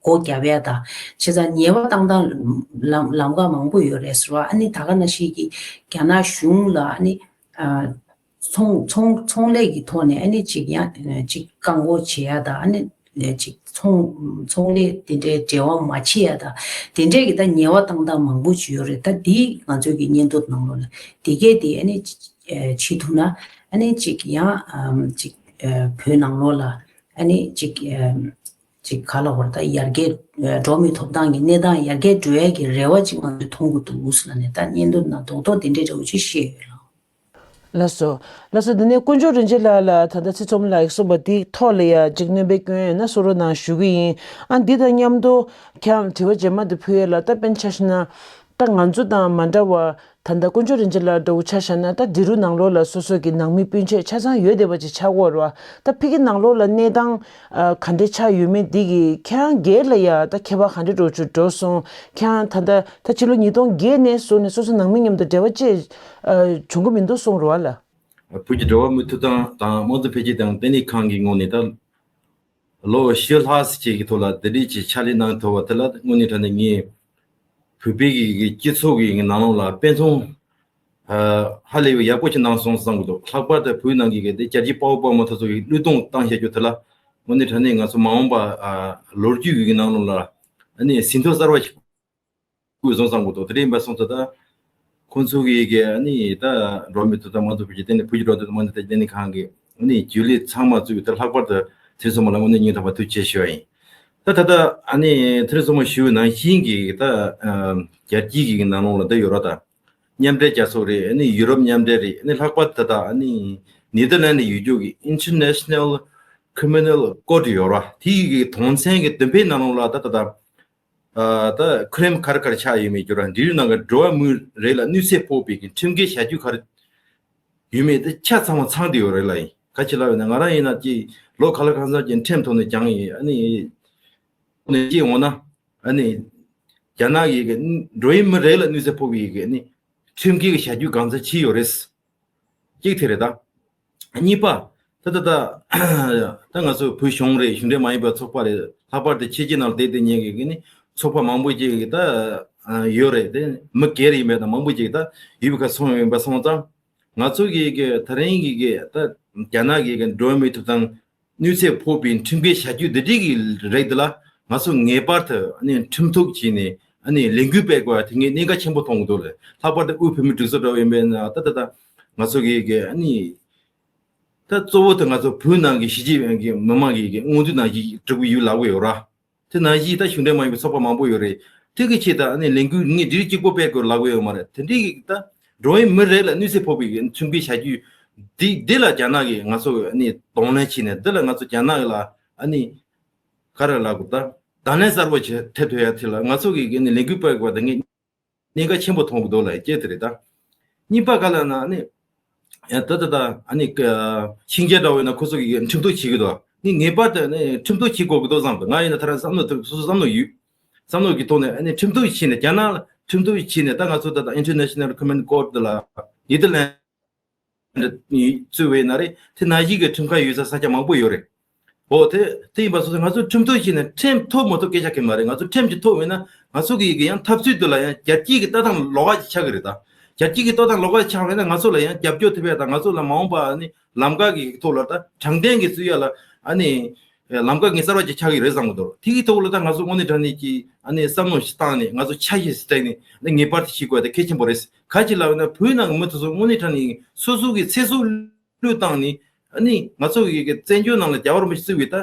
སྒོ་བརྒྱབ་ཡ་དང་། བྱས་ཙང་ཉེས་པ་བཏང་སྟངས་ལམ་ལམ་ཁ་མང་པོ་ཡོད་རེད་ཟེར་བ། ཨ་ནི་ད་ག་ནང་བཞིན་གི་རྒྱ་ནག་གཞུང་ལ་ཨ་ནི་ཨ། ཚོང་ཚོང་ཚོང་ལས་ཀྱི་ཐོག་ནས་ཨ་ནི་ཅིག་ཡང་ཅིག་བཀག་འགོག་བྱེད་ཡ་དང་། ཨ་ནི་ཅིག་ཚོང་ཚོང་ལས་དེ་འདྲའི་འབྲེལ་བ་མ་བྱེད་ཡ་དང་། དེ་འདྲའི་གི་ད་ཉེས་པ་བཏང་སྟངས་མང་པོ་ཅིག་ཡོད་རེད། ད་འདི་ང་ཚོའི་གི་སྙན་ཐོ་ནང་ལོགས་ལ་དེ་གས་དེ་ཨ་ནི་ཅིག་ཨ་བྱེད་ཐུབ་ན། ཨ་ནི་ཅིག་ཡང་ཨམ་ཅིག་ཨ་བོད་ནང་ལོགས་ལ་ཨ་ནི་ཅིག་ཨམ་ཅིག་ག་ལ་བར་ད་ཡར་རྒྱས་ཨ་འགྲོ་བ་མིའི་ཐོབ་ཐང་གི་གནས་སྟངས་ཡར་རྒྱས་འགྲོ་ཡ་གི་རེ་བ་ཅིག་ང་ཚོས་མཐོང་གི་འདུག་ཟེར་ལབ་ནས། ད་སྙན་ཐོ་ནང་རྡོག་རྡོག་དེ་འདྲའི་འདྲ་བོ་ཅིག་བཤད་ཡོད་ལགས། ལགས་སོ། ལགས་སོ། དེ་ནས་དཀོན་མཆོག་རིན་ཆེན་ལགས་ལ་ད་ལྟ་ཚེ་ཚོམ་ལགས་ཀྱིས་གསུངས་པ་དེའི་ཐོག་ལ་ཡ་ཅིག་སྣོན་པ་སྐྱོན་ཡོད་ན་གསུང་རོགས་གནང་ཞུ་གི་ཡིན། ཨ་འདི་དང་མཉམ་དུ་ཁྱེད་རང་དྲི་བ་རྗེས་མ་དེ་ཕུལ་ཡས་ལ། ད་དཔེར་ན་ཆ་བཞག་ན་ད་ང་ཚོ་དང་མ་འདྲ་བ། ད་ལྟ་དཀོན་མཆོག་རིན་ཆེན་ལགས་འདྲ་བོ་ཆ་བཞག་ན། ད་འབྲི་རུ་ནང་ལོགས་ལ་སོ་སོ་གི་ནང་མི་སྤུན་མཆེད་ཆ་ཚང་ཡོད་བསྡད་པ་ཅིག་ཆགས་ཀྱི་ཡོད་རེད་པ། ད་ཕ་གི་ནང་ལོགས་ལ་གནས་སྟངས་ཨ་ག་འདྲ་ཆགས་ཡོད་མེད་འདི་གིས་ཁྱེད་རང་སྒེར་ལ་ཡ་ད་ཁྱད་པར་ག་འདྲ་འདྲ་བོ་ཅིག་འགྲོ་སོང་། ཁྱེད་རང་ད་ལྟ་ད་ཕྱི་ལོ་ཉིས་སྟོང་བརྒྱད་ནས་བཟུང་ནས་སོ་སོ་ནང་མི་མཉམ་དུ་འབྲེལ་བ་ཅིག་ཨ་བྱུང་གི་མི་འདུག་གསུངས་རེད་པ་ལགས། བོད་ཀྱི་འགྲོ་བ་མིའི་ཐོབ་ཐང་དང་དམངས་གཙོ་འཕེལ་རྒྱས་དང་བརྟན་ལྷིང་ཁང་གི་ངོས་ནས་ད་ལོ་བཞི་ལྷག་ཙམ་ཅིག་གི་ཐོག་ལ་འདི་འདྲའི་ཅིག་ཕྱག་ལས་གནང་ཐུབ་པ་དེ་ལ་དངོས་གནས་དྲང་གནས་ངས་བོད་པའི་གི་གི་སྤྱི་ཚོགས་ཀྱི་ནང་ལོགས་ལ་དཔེ་མཚོན་ཨ་ཧ་ལས་པའི་ཡག་པོ་ཅིག་གནང་སོང་བསམ་གི་འདུག། ལྷག་པར་དུ་བོད་ནང་གི་གི་དེ་རྒྱལ་གཅེས་དཔའ་བོ་དཔའ་མོ་དེ་ཚོ་གི་བློས་གཏོང་བཏང་བཞག་རྒྱུ་དེ་ལ་དངོས་གནས་དྲང་གནས་ང་ཚོ་མ་འོངས་པ་ཨ་ལོ་རྒྱུས་ཀྱི་ནང་ལོགས་ལ་ཨ་ནི་ཟིན་ཐོ་གསར་བ་ཞིག་དགོས་སོང་བསམ་གི་འདུག། དེ་འདྲ་ཡིན་པ་སོང་ཙང་ད་ཁོང་ཚོ་གི་གི་ཨ་ནི་ད་འགྲོ་བ་མིའི་ཐོབ་ཐང་དམངས་གཙོ་འཕེལ་རྒྱས་ལྟེ་གནས། བོད་ཀྱི་འགྲོ་བ་མིའི་ཐོབ་ཐང་དམངས་གཙོ་འཕེལ་རྒྱས་ལྟེ་གནས་ཁང་གི་ཨ་ནི་རྒྱུན་ལས་ཚང་མ་གཙོས་ད་ལྷག་པར་དུ་ཚེ་རིང་བསོད་ནམས་ལགས་དངོས་གནས་སྙིང་ཐག་པ་ཐུགས་རྗེ་ཆེ་ཞུ་བ་ཡིན། ད་ད་ལྟ་ཨ་ནི་ཚེ་རིང་བསོད་ནམས་ཞུ་བའི་ནང་བཞིན་གྱི་ད་ཨ་རྒྱལ་སྤྱིའི་གི་ནང་ལོགས་ལ་ད་ཡོད་ར། ད་མཉམ་འབྲེལ་རྒྱལ་ཚོགས་རེད། ཨ་ནི་ཡུ་རོབ་མཉམ་འབྲེལ་རེད། ཨ་ནི་ལྷག་པར་དུ་ད་ཨ་ནི་ནེ་དར་ལན་ནས་ཡོད་རྒྱུ་གི་International Criminal Court ཡོད་ར། དེའི་གི་དོན་ཚན་གི་བདུན་པའི་ནང་ལོགས་ལ་ད་ད་ད་ཨ་ད་ཁི་རིམ་ག་རེ་ག་རེ་ཆགས་ཡོད་མེད་ཀྱི་ར། འབྲེལ་ཡོད་ནང་གི་འགྲོ་བ་མིའི་རིགས་ལ་གནོད་འཚེ་ཕོག་པའི་གི་ཁྲིམས་འགལ་བྱ་སྤྱོད་ག་རེ་ཡོད་མེད་དེ་ཆ་ཚང་བ་ཚང་བསྡད་ཡོད་རེད་ལ་ཡིན། ག་ཅི་ལབ་ཡོད་ན་ང་རང་ཡིན་ན་ཅིག་ལོ་ག་ལ་གང་འཚམ་ཅིག་ཁྲིམས་ཐོག་ནས་སྦྱངས་ཡིན། ཨ་ནི་ནས་སྐྱེས་འོང་ན་ཨ་ནི་རྒྱ་ནག་གི་གི་འགྲོ་བ་མིའི་རིགས་ལ་གནོད་འཚེ་ཕོག་པའི་གི་ནི་ཁྲིམས་འགལ་གྱི་བྱ་སྤྱོད་གང་འཚམ་བྱས་ཡོད་རེད། གཅིག་དེ་རེད་ད། གཉིས་པ། ད་ད་ད་ད་ང་ཚོ་བོད་གཞུང་རེད། གཞུང་འབྲེལ་མ་ཡིན་པའི་ཚོགས་པ་རེད། ལྷག་པར་དུ་ཕྱི་རྒྱལ་ནང་ལ་བསྡད་བསྡད་མཁན་གྱི་གི་ནི་ཚོགས་པ་མང་པོ་ཅིག་གི་ད་ཡོད་རེད། དེ་མི་སྒེར་ཡིན་པའི་ད་མང་པོ་ཅིག་ད་ཡོད་པའི་ཁ་སོང་ཡོད་པ་སོང་ཙང་། ང་ཚོ་གི་གི་ད་རིང་གི་གི་ད་རྒྱ་ནག་གི་གི་འགྲོ་བ་མིའི་ཐོབ་ཐང་གནོད་འཚེ་ཕོག་པའི་ཁྲིམས་འགལ་བྱ་སྤྱོད་འདི་འདྲའི་གི་རིགས་འདི་ལ་ང་ཚོ་ངེས་པར་དུ་ཨ་ནི་ཁྲིམས་གཏུག་བྱས་ནས་ཨ་ནི་ལས་འགུལ་སྤེལ་དགོས་པ་དེ་ངས་གནད་འགག་ཆེན་པོ་མཐོང་གི་འདུག་ལ། ལྷག་པར་དུ་དབུས་བོད་མིའི་སྒྲིག་འཛུགས་འདྲ་བོ་ཡིན་པས་ན་ད་ད་ད་ང་ཚོ་གི་གི་ཨ་ནི་ད་གཙོ་བོ་དེ་ང་ཚོ་བོད་ནང་གི་གཞིས་བྱེས་གི་མི་མང་གི་གི་མངོན་འདོད་ནང་བཞིན་སྒྲུབ་ཀྱི་ཡོད་ལབ་ཀྱི་ཡོད་ར། དེ་ནང་བཞིན་ད་གཞུང་འབྲེལ་མ་ཡིན་པའི་ཚོགས་པ་མང་པོ་ཡོད་རེད། དེ་གི་ཆེད་དུ་ཨ་ནི་ལས་འགུལ་ངས་འདིར་གཅིག་པོ་སྤེལ་དགོས་ལབ་ཀྱི་ཡོད་མ་རེད། དེ་འདྲའི་གི་ད་འགྲོ་བའི་མི་རེ་ལ་གནོད་འཚེ་ཕོག་པའི་གི་ཁྲིམས་འགལ་བྱ་སྤྱོད་འདི་འདི་ལ་རྒྱ་ནག་གིས་ང་ཚོ་ཨ་ནི་གདོང་ལེན་བྱས་ནས་འདི་ལ་ང་ཚོ་རྒྱ་ནག་ལ་ཨ་ནི་ག་རེ་ལབ་དགོས། ད་གདོང་ལེན་གསར་པ་བྱེད་ཐེབས་ཐུབ་ཡ་དེ་ལ་ང་ཚོ་གི་ཨ་ནི་ལས་འགུལ་སྤེལ་དགོས་པ་དེ་ངས་གནད་འགག་ཆེན་པོ་མཐོང་གི་འདུག་ལ། སྐྱེ་དེ་རེད་ད། གཉིས་པ་ག་ལ་ན་ནི། ཡ་ད་ད་ད་ཨ་ནི་ཤིང་རྒྱལ་འདྲ་བོ་ཡིན་ན་ཁོ་ཚོ་གིས་ཁྲིམས་གཏུག་བྱེད་ཀྱི་འདུག། ནི་ངེས་པར་དུ་ནི་ཁྲིམས་གཏུག་བྱེད་དགོས་ཀྱི་འདུག་བསམ་གི། ང་ཡིན་ན་ཐ་ར་བསམ་བློ་ཐུབ་སོ་སོ་བསམ་བློ་ཡོད། བསམ་བློ་གི་ཐོག་ནས་ཨ་ནི་ཁྲིམས་གཏུག་བྱས་ནས་རྒྱ་ནག་ལ་ཁྲིམས་གཏུག་བྱས་ནས་ད་ང་ཚོ་ད་ད་International Criminal Court དེ་ལ་ནེ་དར་ལན་གཙོས་པའི་ན་རེ་དེ་ནང་བཞིན་གྱི་ཁྲིམས་ཁང་ཡོད་ས་ས་ཆ་མང་པོ་ཡོད་རེད། འོ་དེ་དེ་ཡིན་པ་སོང་ཙང་ང་ཚོ་ཁྲིམས་གཏུག་བྱས་ནས་ཁྲིམས་ཐོབ་མ་ཐོབ་སྐད་ཆ་གི་མ་རེད། ང་ཚོ་ཁྲིམས་ཅིག་ཐོབ་ཡོད་ན་ང་ཚོ་གི་གི་ཡང་འཐབ་རྩོད་དེ་ལ་ཡང་རྒྱལ་སྤྱིའི་གི་ལྟ་སྟངས་ལོགས་ཀ་ཅིག་ཆགས་ཀྱི་རེད་ད། རྒྱལ་སྤྱིའི་གི་ལྟ་སྟངས་ལོགས་ཀ་ཆགས་པ་ཡིན་ན་ང་ཚོ་ལ་ཡང་རྒྱབ་སྐྱོར་ཐེབས་ཡ་དང་ང་ཚོ་ལ་མ་འོངས་པ་ཨ་ནི་ལམ་ཁ་གི་ཐོག་ལ་ད་དྲང་བདེན་གི་རྩོད་ཡ་ལ་ཨ་ནི་ ལམ་ཀ་ངས་གསར་བ་ཅིག་ཆགས་ཀྱི་རེད་བསམ་གྱི་འདུག་དེ་གི་ཐོག་ལ་ད་ང་ཚོ་དངོས་གནས་དྲང་གནས་ཀྱི་ཨ་ནི་བསམ་བློ་ཞིག་བཏང་ནས་ང་ཚོ་ཆ་ཤས་ཤིག་བཏིང་ནས་ཨ་ནི་ངེས་པར་དུ་བྱེད་དགོས་ཡ་དེ་གལ་ཆེན་པོ་རེད། ག་ཅི་ལབ་ན་བོད་ནང་གི་མི་དེ་ཚོ་དངོས་གནས་དྲང་གནས་སོ་སོ་གི་ཚེ་སྲོག་བློས་བཏང་ནས་ཨ་ནི་ང་ཚོ་གི་གི་བཙན་བྱོལ་ནང་ལ་རྒྱལ་བ་རིན་པོ་ཆེ་བཙུགས་པའི་ད་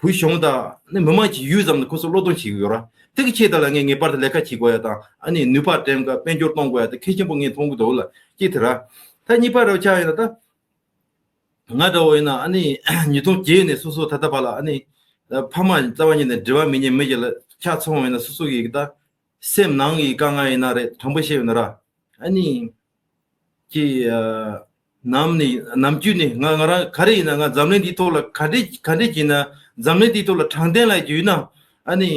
བོད་གཞུང་དང་ཨ་ནི་མི་མང་གི་ཡུལ་ཙམ་ལ་ཁོ་ཚོ་བློས་གཏོང་བྱེད་ཀྱི་ཡོད་ར། དེ་གི་ཆེད་དུ་ལ་ངས་ངེས་པར་དུ་ལས་ཀ་བྱེད་དགོས་ཡ་དང་ཨ་ནི་ནུས་པ་འགྲེམས་ཀ་དཔལ་འབྱོར་གཏོང་དགོས་ཡ་དེ་གལ་ཆེན་པོ་ངས་མཐོང་གི་འདུག་ལ་གཅིག་དེ་ར། ད་གཉིས་པ་རེ་བ་ཆགས་ཡོད་ན་ད། ང་འདྲ་བོ་ཡིན་ན་ཨ་ནི་ཉིས་སྟོང་བརྒྱད་ནས་སོ་སོ་ད་ལྟ་བར་ལ་ཨ་ནི་ཕ་མ་རྩ་བ་ཉིད་ནས་འབྲེལ་བ་མེད་མཁན་མི་ཞིག་ལ་ཆ་མཚོན་ཡིན་ན་སོ་སོ་གི་ད་སེམས་ནང་གི་དཀའ་ངལ་ཡིན་ན་རེད། དྲང་པོ་བཤད་ཡོད་ན་ར་ཨ་ནི་ཀྱི་ནམ་ནི་ནམ་རྒྱུན་ནི་ང་ང་རང་ག་རེ་ཡིན་ན་ང་འཛམ་གླིང་འདིའི་ཐོག་ལ་ག་འདྲས་ག་འདྲས་ཀྱི་ན་འཛམ་གླིང་འདིའི་ཐོག་ལ་དྲང་བདེན་ལབ་ཀྱི་ཡོད་ན་ཨ་ནི་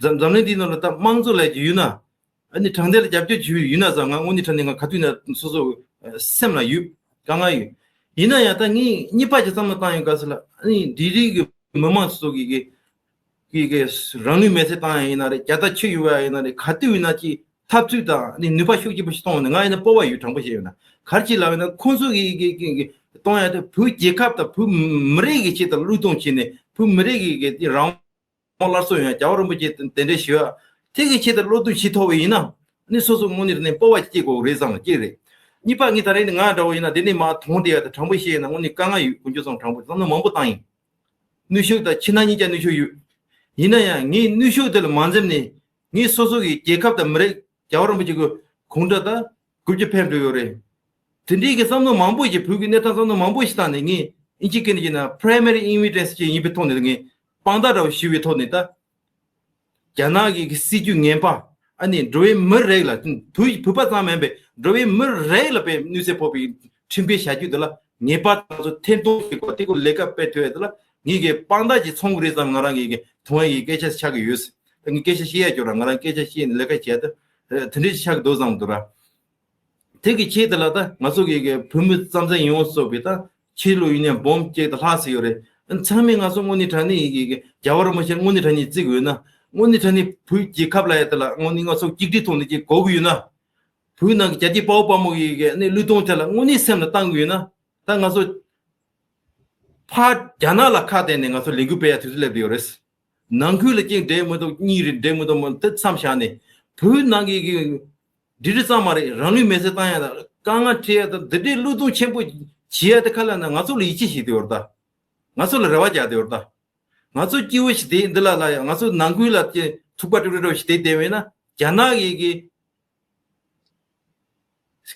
འཛམ་འཛམ་གླིང་འདིའི་ནང་ལ་ད་དམངས་གཙོ་ལབ་ཀྱི་ཡོད་ན། ཨ་ནི་དྲང་བདེན་ལ་རྒྱབ་སྐྱོར་བྱེད་ཡུལ་ཡིན་ན་ཙང་ང་དངོས་གནས་དྲང་གནས་ང་ག་དུས་ན་སོ་སོ་སེམས་ལ་ཡོད་དཀའ་ངལ་ཡོད། ཡིན་ན་ཡང་ད་ངས་གཉིས་པ་ཅིག་བསམ་བློ་བཏང་ཡོང་སྐབས་སུ་ལ་ཨ་ནི་འབྲུག་རིགས་ཀྱི་མི་མང་སོ་སོ་གི་གི་གི་གི་རང་ལུས་མེར་སྲེག་བཏང་ཡ་ཡིན་ན་རེད། རྒྱལ་དར་ཕྱིར་ཡོང་ཡ་ཡིན་ན་རེད། ག་དུས་ཡིན་ན་ཅིག་འཐབ་རྩོད་དང་ཨ་ནི་ནུས་པ་ཤུགས་ཆེན་པོ་ཞིག་གཏོང་བ་ནི་ང་ཡིན་ན་སྤོབས་པ་ཡོད། དྲང་པོ་བཤད་ཡོད་ན་ག་རེ་ཅིག་ལབ་ཡོད་ན་ཁོང་ཚོ་གི་གི་གི་གི་གཏོང་ཡ་དེ་བོད་རྒྱལ་ཁབ་དང་བོད་མི་རིགས་ཀྱི་ཆེད་དུ་བློས་གཏོང་བྱས་ནས་བོད་མི་རིགས་ཀྱི་གི་དེ་རང་དབང་སླར་གསོ་ཡོང་ཡ་རྒྱལ་བ་རིན་པོ་ཆེ་དེ་འདྲའི་ཞུ་ཡ་དེ་གི་ཆེད་དུ་བློས་གཏོང་བྱེད་ཐུབ་པ་ཡིན་ན་ནི་སོ་སོ་དངོས་གནས་ནས་སྤོབས་པ་སྐྱེ་དགོས་རེད་བསམ་ལ་སྐྱེ་རེད། གཉིས་པ་ངས་ད་རེས་ནི་ང་འདྲ་བོ་ཡིན་ན་དེ་ནས་མ་མཐོང་བསྡད་ཡ་དེ་དྲང་པོ་བཤད་ཡིན་ན་དངོས་གནས་དཀའ་ངལ་ཡོད། དཀོན་མཆོག་གསུམ་དྲང་པོ་བསམ་བློ་མང་པོ་བཏང་ཡིན། ནུས་ཤུགས་དང་ཕྱི་ནང་གཉིས་ཀ་ནུས་ཤུགས་ཡོད། ཡིན་ན་ཡང་ངས་ནུས་ཤུགས་དེ་ལ་མ་འཛེམས་ནས་ངས་སོ་སོ་གི་རྒྱལ་ཁབ་དང་མི་རིགས་རྒྱལ་བ་རིན་པོ་ཆེ་གི་དགོངས་འགྲེལ་དང་དགུ་བཅུ་ཕེབས་འགྲོ་ཡོད་རེད། དེ་འདྲའི་གི་བསམ་བློ་མང་པོ་ཞིག་བོད་ཀྱི་གནས་སྟངས་བསམ་བློ་མང་པོ་ཞིག་བཏང་ནས་ངས་ཨིན་ཇི་སྐད་ནས་བཤད་ན་primary evidence་ཅིག་ཡིན་པའི་ཐོག་ནས་ངས་དཔང་རྟགས་འདྲ་བོ་ཞུ་བའི་ཐོག་ནས་ད། རྒྱ་ནག་གི་གི་སྲིད་ཇུས་ངན་པ་ཨ་ནི་འགྲོ་བའི་མི་རིགས་ལ་བོད་བོད་པ་ཙམ་མིན་པའི་འགྲོ་བའི་མི་རིགས་ལ་དཔེ་གནོད་འཚེ་ཕོག་པའི་ཁྲིམས་འགལ་བྱ་རྒྱུ་འདི་ལ་ངེས་པར་དུ་ང་ཚོ་ཐེར་འདོན་བྱེད་དགོས། དེ་ཁོ་ལས་ཀ་སྤེལ་ཐུབ་ཡ་འདི་ལ་ངེད་ཀྱིས་དཔང་རྟགས་ཅིག་ཚང་གི་རེད་བསམ་ང་རང་གི་གི་མཐོང་ཡ་གི་སྐད་ཆ་ཆགས་ཀྱི་ཡོད། ད་ངས་སྐད་ཆ་བཤད་ཡ་སྐྱོ་ར། ང་རང་སྐད་ཆ་བཤད་ནས་ལས་ཀ་བྱས་ད་དེ་འདྲས་ཅིག་ཆགས་ཀྱི་འདུག་བསམ་འདུག་ར། དེ་གི་ཆེད་དུ་ལ་ད་ང་ཚོ་གི་གི་བོད་མི་རྩམ་ཟན་ཡོངས་སུ་རྫོགས་པའི་ད་ཕྱི་ལོགས་ཡུལ་ནས་འབུམ་གཅིག་དང་ལྷག་ཙམ་ཡོད་རེད། ཚང་མས་ང་ཚོ་དངོས་གནས་དྲང་གནས་ཡི་གི་གི་རྒྱལ་བ་རིན་པོ་ཆེ་དངོས་གནས་དྲང་གནས་བརྩི་དགོས་ན་དངོས་གནས་དྲང་གནས་བོད་རྒྱལ་ཁབ་ལ་ཡ་དེ་ལ་དངོས་གནས་ང་ཚོ་གཅིག་སྒྲིལ་ཐོག་ནས་ཅིག་དགོས་ཀྱི་ཡོད་ན། བོད་ནང་གི་རྒྱལ་གཅེས་དཔའ་བོ་དཔའ་མོ་ཡི་གི་ནི་བློས་གཏོང་ཐད་ལ་དངོས་གནས་སེམས་ལ་བཏང་གི་ཡོད་ན། ད་ང་ཚོ་ཕར་རྒྱ་ནག་ལ་ཁ་གཏད་ནས་ང་ཚོ་ལས་འགུལ་སྤེལ་ཡ་དུས་ཚོད་སླེབས་ཡོད་རེད། ནང་ཁུལ་ལ་གཅིག་འགྲིག་མི་འདུག་གཉིས་རེ་འགྲིག་མི་འདུག་མི་དེ་མཚམས་བཞག་ནས་བོད་ནང་གི་གི་འབྲེལ་འདྲིས་ཙམ་མ་རེད། རང་ལུས་མེར་སྲེག་བཏང་ཡ་དང་དཀའ་ངལ་འཕྲད་ཡ་དང་འདི་འདྲའི་བློས་གཏོང་ཆེན་པོ་བྱེད་ཡ་དེ་ཁ་ལ་ན་ང་ཚོ་ལ་ཡིད་ཆེས་བྱེད་དེ་ཡོད་རེད་ད། ང་ཚོ་ལ་རེ་བ་རྒྱག་དེ་ཡོད་རེད་ད། ང་ཚོ་སྐྱིད་པོ་ཞིག་དེ་འདི་ལ་ལ་ཡ་ང་ཚོ་ནང་ཁུལ་ལ་ཀྱི་ཐུག་པ་ཀྲུག་ཀྲུག་ཞིག་དེ་བསྡད་བས་ན་རྒྱ་ནག་གི་གི་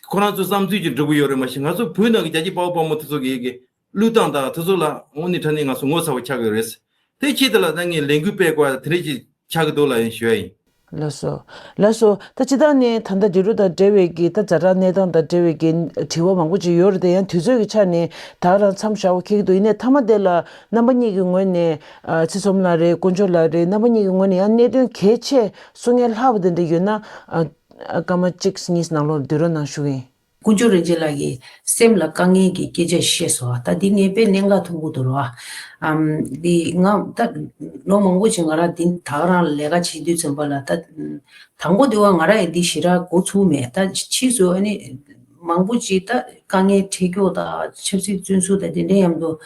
ཁོ་རང་ཚོ་བསམ་ཚུལ་གྱི་འགྲུབ་ཀྱི་ཡོད་རེད། མ་གཞི་ང་ཚོ་བོད་ནང་གི་རྒྱལ་གཅེས་དཔའ་བོ་དཔའ་མོ་དེ་ཚོ་གི་གི་བློས་བཏང་དང་དེ་ཚོ་ལ་དངོས་གནས་དྲང་གནས་ང་ཚོ་ངོ་ཚ་བ་ཆགས་ཀྱི་རེད། དེ་ཆེད་དུ་ལ་ད་ངས་ལས་འགུལ་སྤེལ་དགོས་དེ་འདྲ་ཅིག་ཆགས་ཀྱི་འདུག་ལབ་ཡིན་ཞུ་ཡ་ཡིན། ལགས་སོ། ལགས་སོ། ད་སྤྱིར་བཏང་ནས་ད་ལྟ་འབྲི་རུ་དང་འབྲེལ་བའི་གི་ད་ཛ་དྲག་གནས་སྟངས་དང་འབྲེལ་བའི་གི་དྲི་བ་མང་པོ་ཅིག་ཡོད་རེད་དེ་ཡང་དུས་ཚོད་ཀྱི་ཆ་ནས་ད་ག་རང་མཚམས་བཞག་པ་ཁེལ་གྱི་འདུག་ཡིན་ནའི་མཐའ་མ་དེ་ལ་རྣམ་པ་གཉིས་ཀྱི་ངོས་ནས་ཚེ་ཚོམ་ལགས་རེད། དཀོན་མཆོག་ལགས་རེད། རྣམ་པ་གཉིས་ཀྱི་ངོས་ནས་ཡང་གནད་དོན་གལ་ཆེ་གསུང་ཡ་ལྷག་པ་དེ་འདྲ་ཡོད་ན། སྐར་མ་གཅིག་གཉིས་ནང་ལོགས་སྡོད་རོགས་གནང་ཞུ་གི་ཡིན། དཀོན་མཆོག་རིན་ཆེན་ལགས་ཀྱིས་སེམས་ལ་དཀའ་ངལ་གྱི་སྐད་ཆ་བཤད་སོང་། ད་འདི་ངས་དཔེ་གནད་འགག་མཐོང་གི་འདུག་ར། ཨམ། འདི་ང་ད་ལོ་མང་པོ་ཅིག་ང་རང་འདི་ད་ག་རང་ལ་ལས་ཀ་བྱེད་དུས་ཙམ་པ་ལ་ད་དང་པོ་འདི་བ་ང་རང་ཡི་འདི་ཞེ་དྲག་འགོ་ཚུགས་མེད། ད་ཕྱིས་སུ་ཨ་ནི་མང་པོ་ཅིག་ད་དཀའ་ངལ་འཕྲད་ཀྱོག་དང་ཆབ་སྲིད་བཙོན་ཟུར་དང་དེ་འདྲའི་མཉམ་དུ།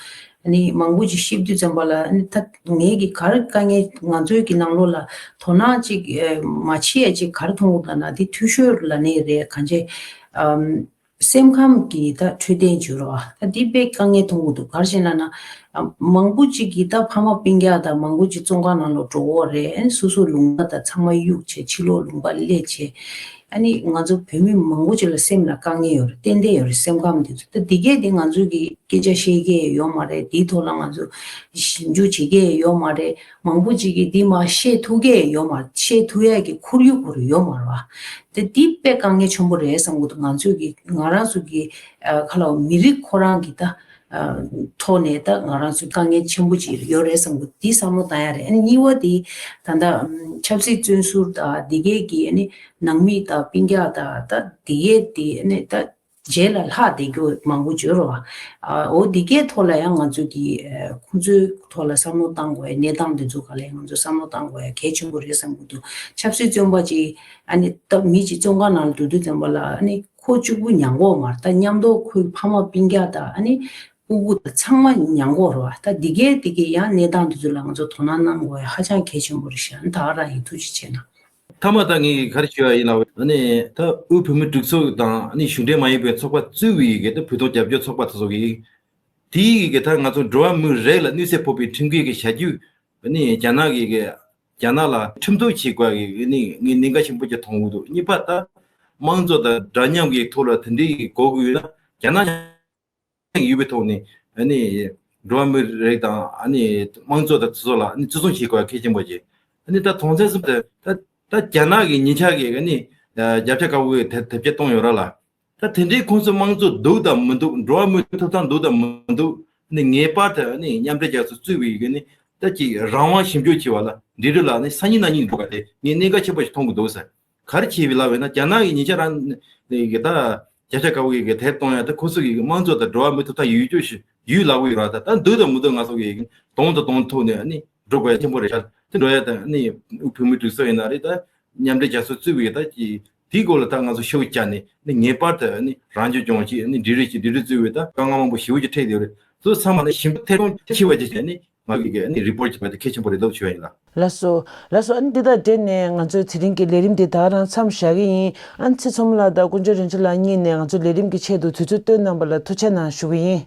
ཨ་ནི་མང་པོ་ཅིག་ཤེས་དུས་ཙམ་པ་ལ་ཨ་ནི་ད་ངས་ཀྱི་ག་རེ་དཀའ་ངལ་ང་ཚོའི་གི་ནང་ལོགས་ལ་དོ་སྣང་ཅིག་ཨ་མ་བྱེད་ཡ་ཅིག་ག་རེ་མཐོང་གི་འདུག་ན་འདི་འཐུས་ཤོར་ལབ་ནའི་རེད། གང་ཅི་ཨམ་སེམས་ཁམས་ཀྱི་ད་འཕྲོད་བསྟེན་བྱོས་རོགས། ད་འདི་དཔེ་དཀའ་ངལ་མཐོང་གི་འདུག་ག་རེ་བྱས་ན་ན་ཨ་མང་པོ་ཅིག་གིས་ད་ཕ་མ་སྤུན་ཀྱག་དང་མང་པོ་ཅིག་བཙོན་ཁང་ནང་ལོགས་འགྲོ་གི་རེད། ཨ་ནི་སོ་སོ་ལུང་པ་དང་ཚང་མ་གཡུག་བྱས་ཕྱི་ལོགས་ལུང་པ་སླེབས་བྱས། ཨ་ནི་ང་ཚོ་བོད་མི་མང་པོ་ཅིག་ལ་སེམས་ལ་དཀའ་ངལ་ཡོད་རེད། ཏན་ཏན་ཡོད་རེད། སེམས་ཁམས་དེ་ཚོ་ད་འདི་གས་དེ་ང་ཚོ་གི་སྐད་ཆ་བཤད་མཁན་ཡོད་མ་རེད། དེའི་ཐོག་ལ་ང་ཚོ་ཞིབ་འཇུག་བྱེད་མཁན་ཡོད་མ་རེད། མང་པོ་ཅིག་གིས་འདི་མ་བཤད་ཐུབ་མཁན་ཡོད་མ་རེད། བཤད་ཐུབ་ཡ་གི་ཁོར་ཡུག་ཁོ་རང་ཡོད་མ་རེད་བ། དེ་འདི་དཔེ་དཀའ་ངལ་ཆེན་པོ་རེད་བསམ་གི་འདུག་ང་ཚོ་གི་ང་རང་ཚོ་གི་ཨ་ཁ་ལ་མི་རིགས་ཁོ་རང་གི་ད་ཨ་ཐོག་ནས་ད་ང་རང་ཚོ་དཀའ་ངལ་ཆེན་པོ་ཅིག་ཡོད་རེད་བསམ་གི་འདུག་འདི་བསམ་བློ་བཏང་ཡ་རེད། ཨ་ནི་གཉིས་པ་དེ་ད་ལྟ་ཨམ་ཆབ་སྲིད་བཙོན་ཟུར་དང་འདི་གས་ཀྱི་ཨ་ནི་ནང་མི་དང་སྤུན་ཀྱག་དང་ད་འདི་གས་དེ་ཨ་ནི་ད་རྗེས་ལ་ལྷག་བསྡད་རྒྱུ་མང་པོ་ཡོད་རེད་བ། ཨ་འོ་འདི་གས་ཐོག་ལ་ཡང་ང་ཚོ་གི་ཨ་ཁོང་ཚོའི་ཐོག་ལ་བསམ་བློ་བཏང་དགོས་ཡ་གནས་སྟངས་འདི་ཚོ་ག་ལ་ཡང་ང་ཚོ་བསམ་བློ་བཏང་དགོས་ཡ་གལ་ཆེན་པོ་རེད་བསམ་གི་འདུག་ཆབ་སྲིད་བཙོན་པ་ཅིག་ཨ་ནི་ད་མི་ཅིག་བཙོན་ཁང་ནང་ལ་འདུག་དུས་ཙམ་པ་ལ་ཨ་ནི་ཁོ་གཅིག་པུ་མྱང་གོ་མ་རེད། ད་མཉམ་དུ་ཁོའི་ཕ་མ་སྤུན་ཀྱག་དང་ཨ་ནི་ ཨུ་ཁུ་དང་ཚང་མ་མྱངས་གོ་རེད་བ། ད་འདི་གའི་འདི་གའི་ཡང་གནས་སྟངས་འདི་ཚོ་ལ་ང་ཚོ་དོ་སྣང་གནང་དགོས་ཡ་ཧ་ཅང་གལ་ཆེན་པོ་རེད་ཤག་ཨ་ནི་ད་ག་རང་ཡིན། ཐུགས་རྗེ་ཆེ་གནང་། མཐའ་མ་ད་ངས་ག་རེ་ཞུ་ཡ་ཡིན་ལབ་ན། ཨ་ནི་ད་དབུས་བོད་མིའི་སྒྲིག་འཛུགས་དང་ཨ་ནི་གཞུང་འབྲེལ་མ་ཡིན་པའི་ཚོགས་པ་གཙོས་པའི་གི་ད་བོད་དོན་རྒྱབ་སྐྱོར་ཚོགས་པ་དེ་ཚོ་གིས། དེའི་གི་ད་ང་ཚོ་འགྲོ་བ་མིའི་རིགས་ལ་གནོད་འཚེ་ཕོག་པའི་ཁྲིམས་འགལ་གི་བྱ་སྤྱོད། ཨ་ནི་རྒྱ་ནག་གི་གི་རྒྱ་ནག་ལ་ཁྲིམས་གཏུག་བྱེད་དགོས་གི་ཨ་ནི་ངས་གནད་འགག་ཆེན་པོ་ཅིག་མཐོང་གི་འདུག་གཉིས་པ་ད་དམངས་གཙོ་དང་འདྲ་མཉམ་གི་ཐོག་ལ་དེ་འདྲའི་གི་དགོས་ཀྱི་ཡོད་ན། རྒྱ་ནག་ཡོད་པའི་ཐོག་ནས་ཨ་ནི་འགྲོ་བ་མིའི་རིགས་དང་ཨ་ནི་དམངས་གཙོ་དང་དེ་ཚོ་ལ་ཨ་ནི་བརྩི་སྲུང་བྱེད་དགོས་གལ་ཆེན་པོ་ཅིག་ཨ་ནི་ད་དོན་ཚན་གསུམ་དེ་ད་ད་རྒྱ་ནག་གི་ཉེ་ཆར་གྱི་ཨ་ནི་རྒྱབ་ཤ་དཀར་པོ་གི་དེབ་དེབ་སྐྱེལ་གཏོང་ཡོད་ར་ལ། ད་དེ་འདྲའི་ཁོང་ཚོའི་དམངས་གཙོ་འདུག་དང་མི་འདུག་འགྲོ་བ་མིའི་ཐོབ་ཐང་འདུག་དང་མི་འདུག་ཨ་ནི་ངེས་པར་དུ་ཨ་ནི་མཉམ་འབྲེལ་རྒྱལ་ཚོགས་གཙོས་པའི་གི་ཨ་ནི་ད་ཅིག་རང་དབང་ཞིབ་འཇུག་བྱེད་པ་ལ་འབྲེལ་འདྲིས་ལ་ཨ་ནི་སང་ཉིན་གནངས་ཉིན་འགྲོ་ག་དེ་ངས་གནད་འགག་ཆེན་པོ་ཞིག་མཐོང་གི་འདུག་ཟེར། ག་རེ་བྱས་པའི་ལབ་ཡོད་ན། རྒྱ་ནག་གི་ཉེ་ཆར་རང་གི་ད་རྒྱབ་ཤ་དཀར་པོ་གི་དེབ་གཏོང་ཡ་ད་ཁོ་ཚོ་གི་དམངས་གཙོ་དང་འགྲོ་བ་མིའི་ཐོབ་ཐང་ཡོད་རྒྱུ་ཞིག་ཡོད་ལབ་ཡོད་ར། ད་ད་འདུག་དང་མི་འདུག་ང་ཚོ་གི་དོན་དང་དོན་ཐོག་ནས་ཨ་ནི་འགྲོ་དགོས་ཡ་ཆེན་པོ་རེད་ཤག་དེ་འགྲོ་ཡ་ད་ཨ་ནི་བོད་མིའི་སྒྲིག་འཛུགས་ཡིན་ན་རེད། ད་མཉམ་འབྲེལ་རྒྱལ་ཚོགས་གཙོས་པའི་ད་ཀྱི་དེའི་སྐོར་ལ་ད་ང་ཚོ་ཤུགས་རྒྱག་ནས་ཨ་ནི་ངེས་པར་དུ་ཨ་ནི་རང་སྐྱོང་ལྗོངས་ཀྱི་ཨ་ནི་འབྲེལ་ཡོད་ཀྱི་འབྲེལ་ཡོད་གཙོས་པའི་ད་དཀའ་ངལ་མང་པོ་ཞེ་པོ་ཅིག་འཕྲད་ཡོད་རེད། ཚོ་ཚང་མ་ནི་ཞིབ་ཕྲ་ཐེར་འདོན་ཆེ་བ་ཅིག་བྱས་ནས། ང་གིས་ཨ་ནི་རི་པོར་ཊི་བྱས་པ་དེ་གལ་ཆེན་པོ་རེད་འདུག་ཞུ་ཡ་ཡིན་ལ། ལགས་སོ། ལགས་སོ། ཨ་ནི་འདི་དང་འབྲེལ་ནས་ང་ཚོའི་དེ་རིང་གི་ལས་རིམ་འདི་ད་ག་རང་མཚམས་བཞག་གི་ཡིན། ཨ་ནི་ཚེ་ཚོམ་ལགས་དང་དཀོན་མཆོག་རིན་ཆེན་ལགས་གཉིས་ནས་ང་ཚོའི་ལས་རིམ་གྱི་ཆེད་དུ་དུས་ཚོད་བཏོན་གནང་བ་ལ་ཐུགས་རྗེ་གནང་ཞུ་གི་ཡིན།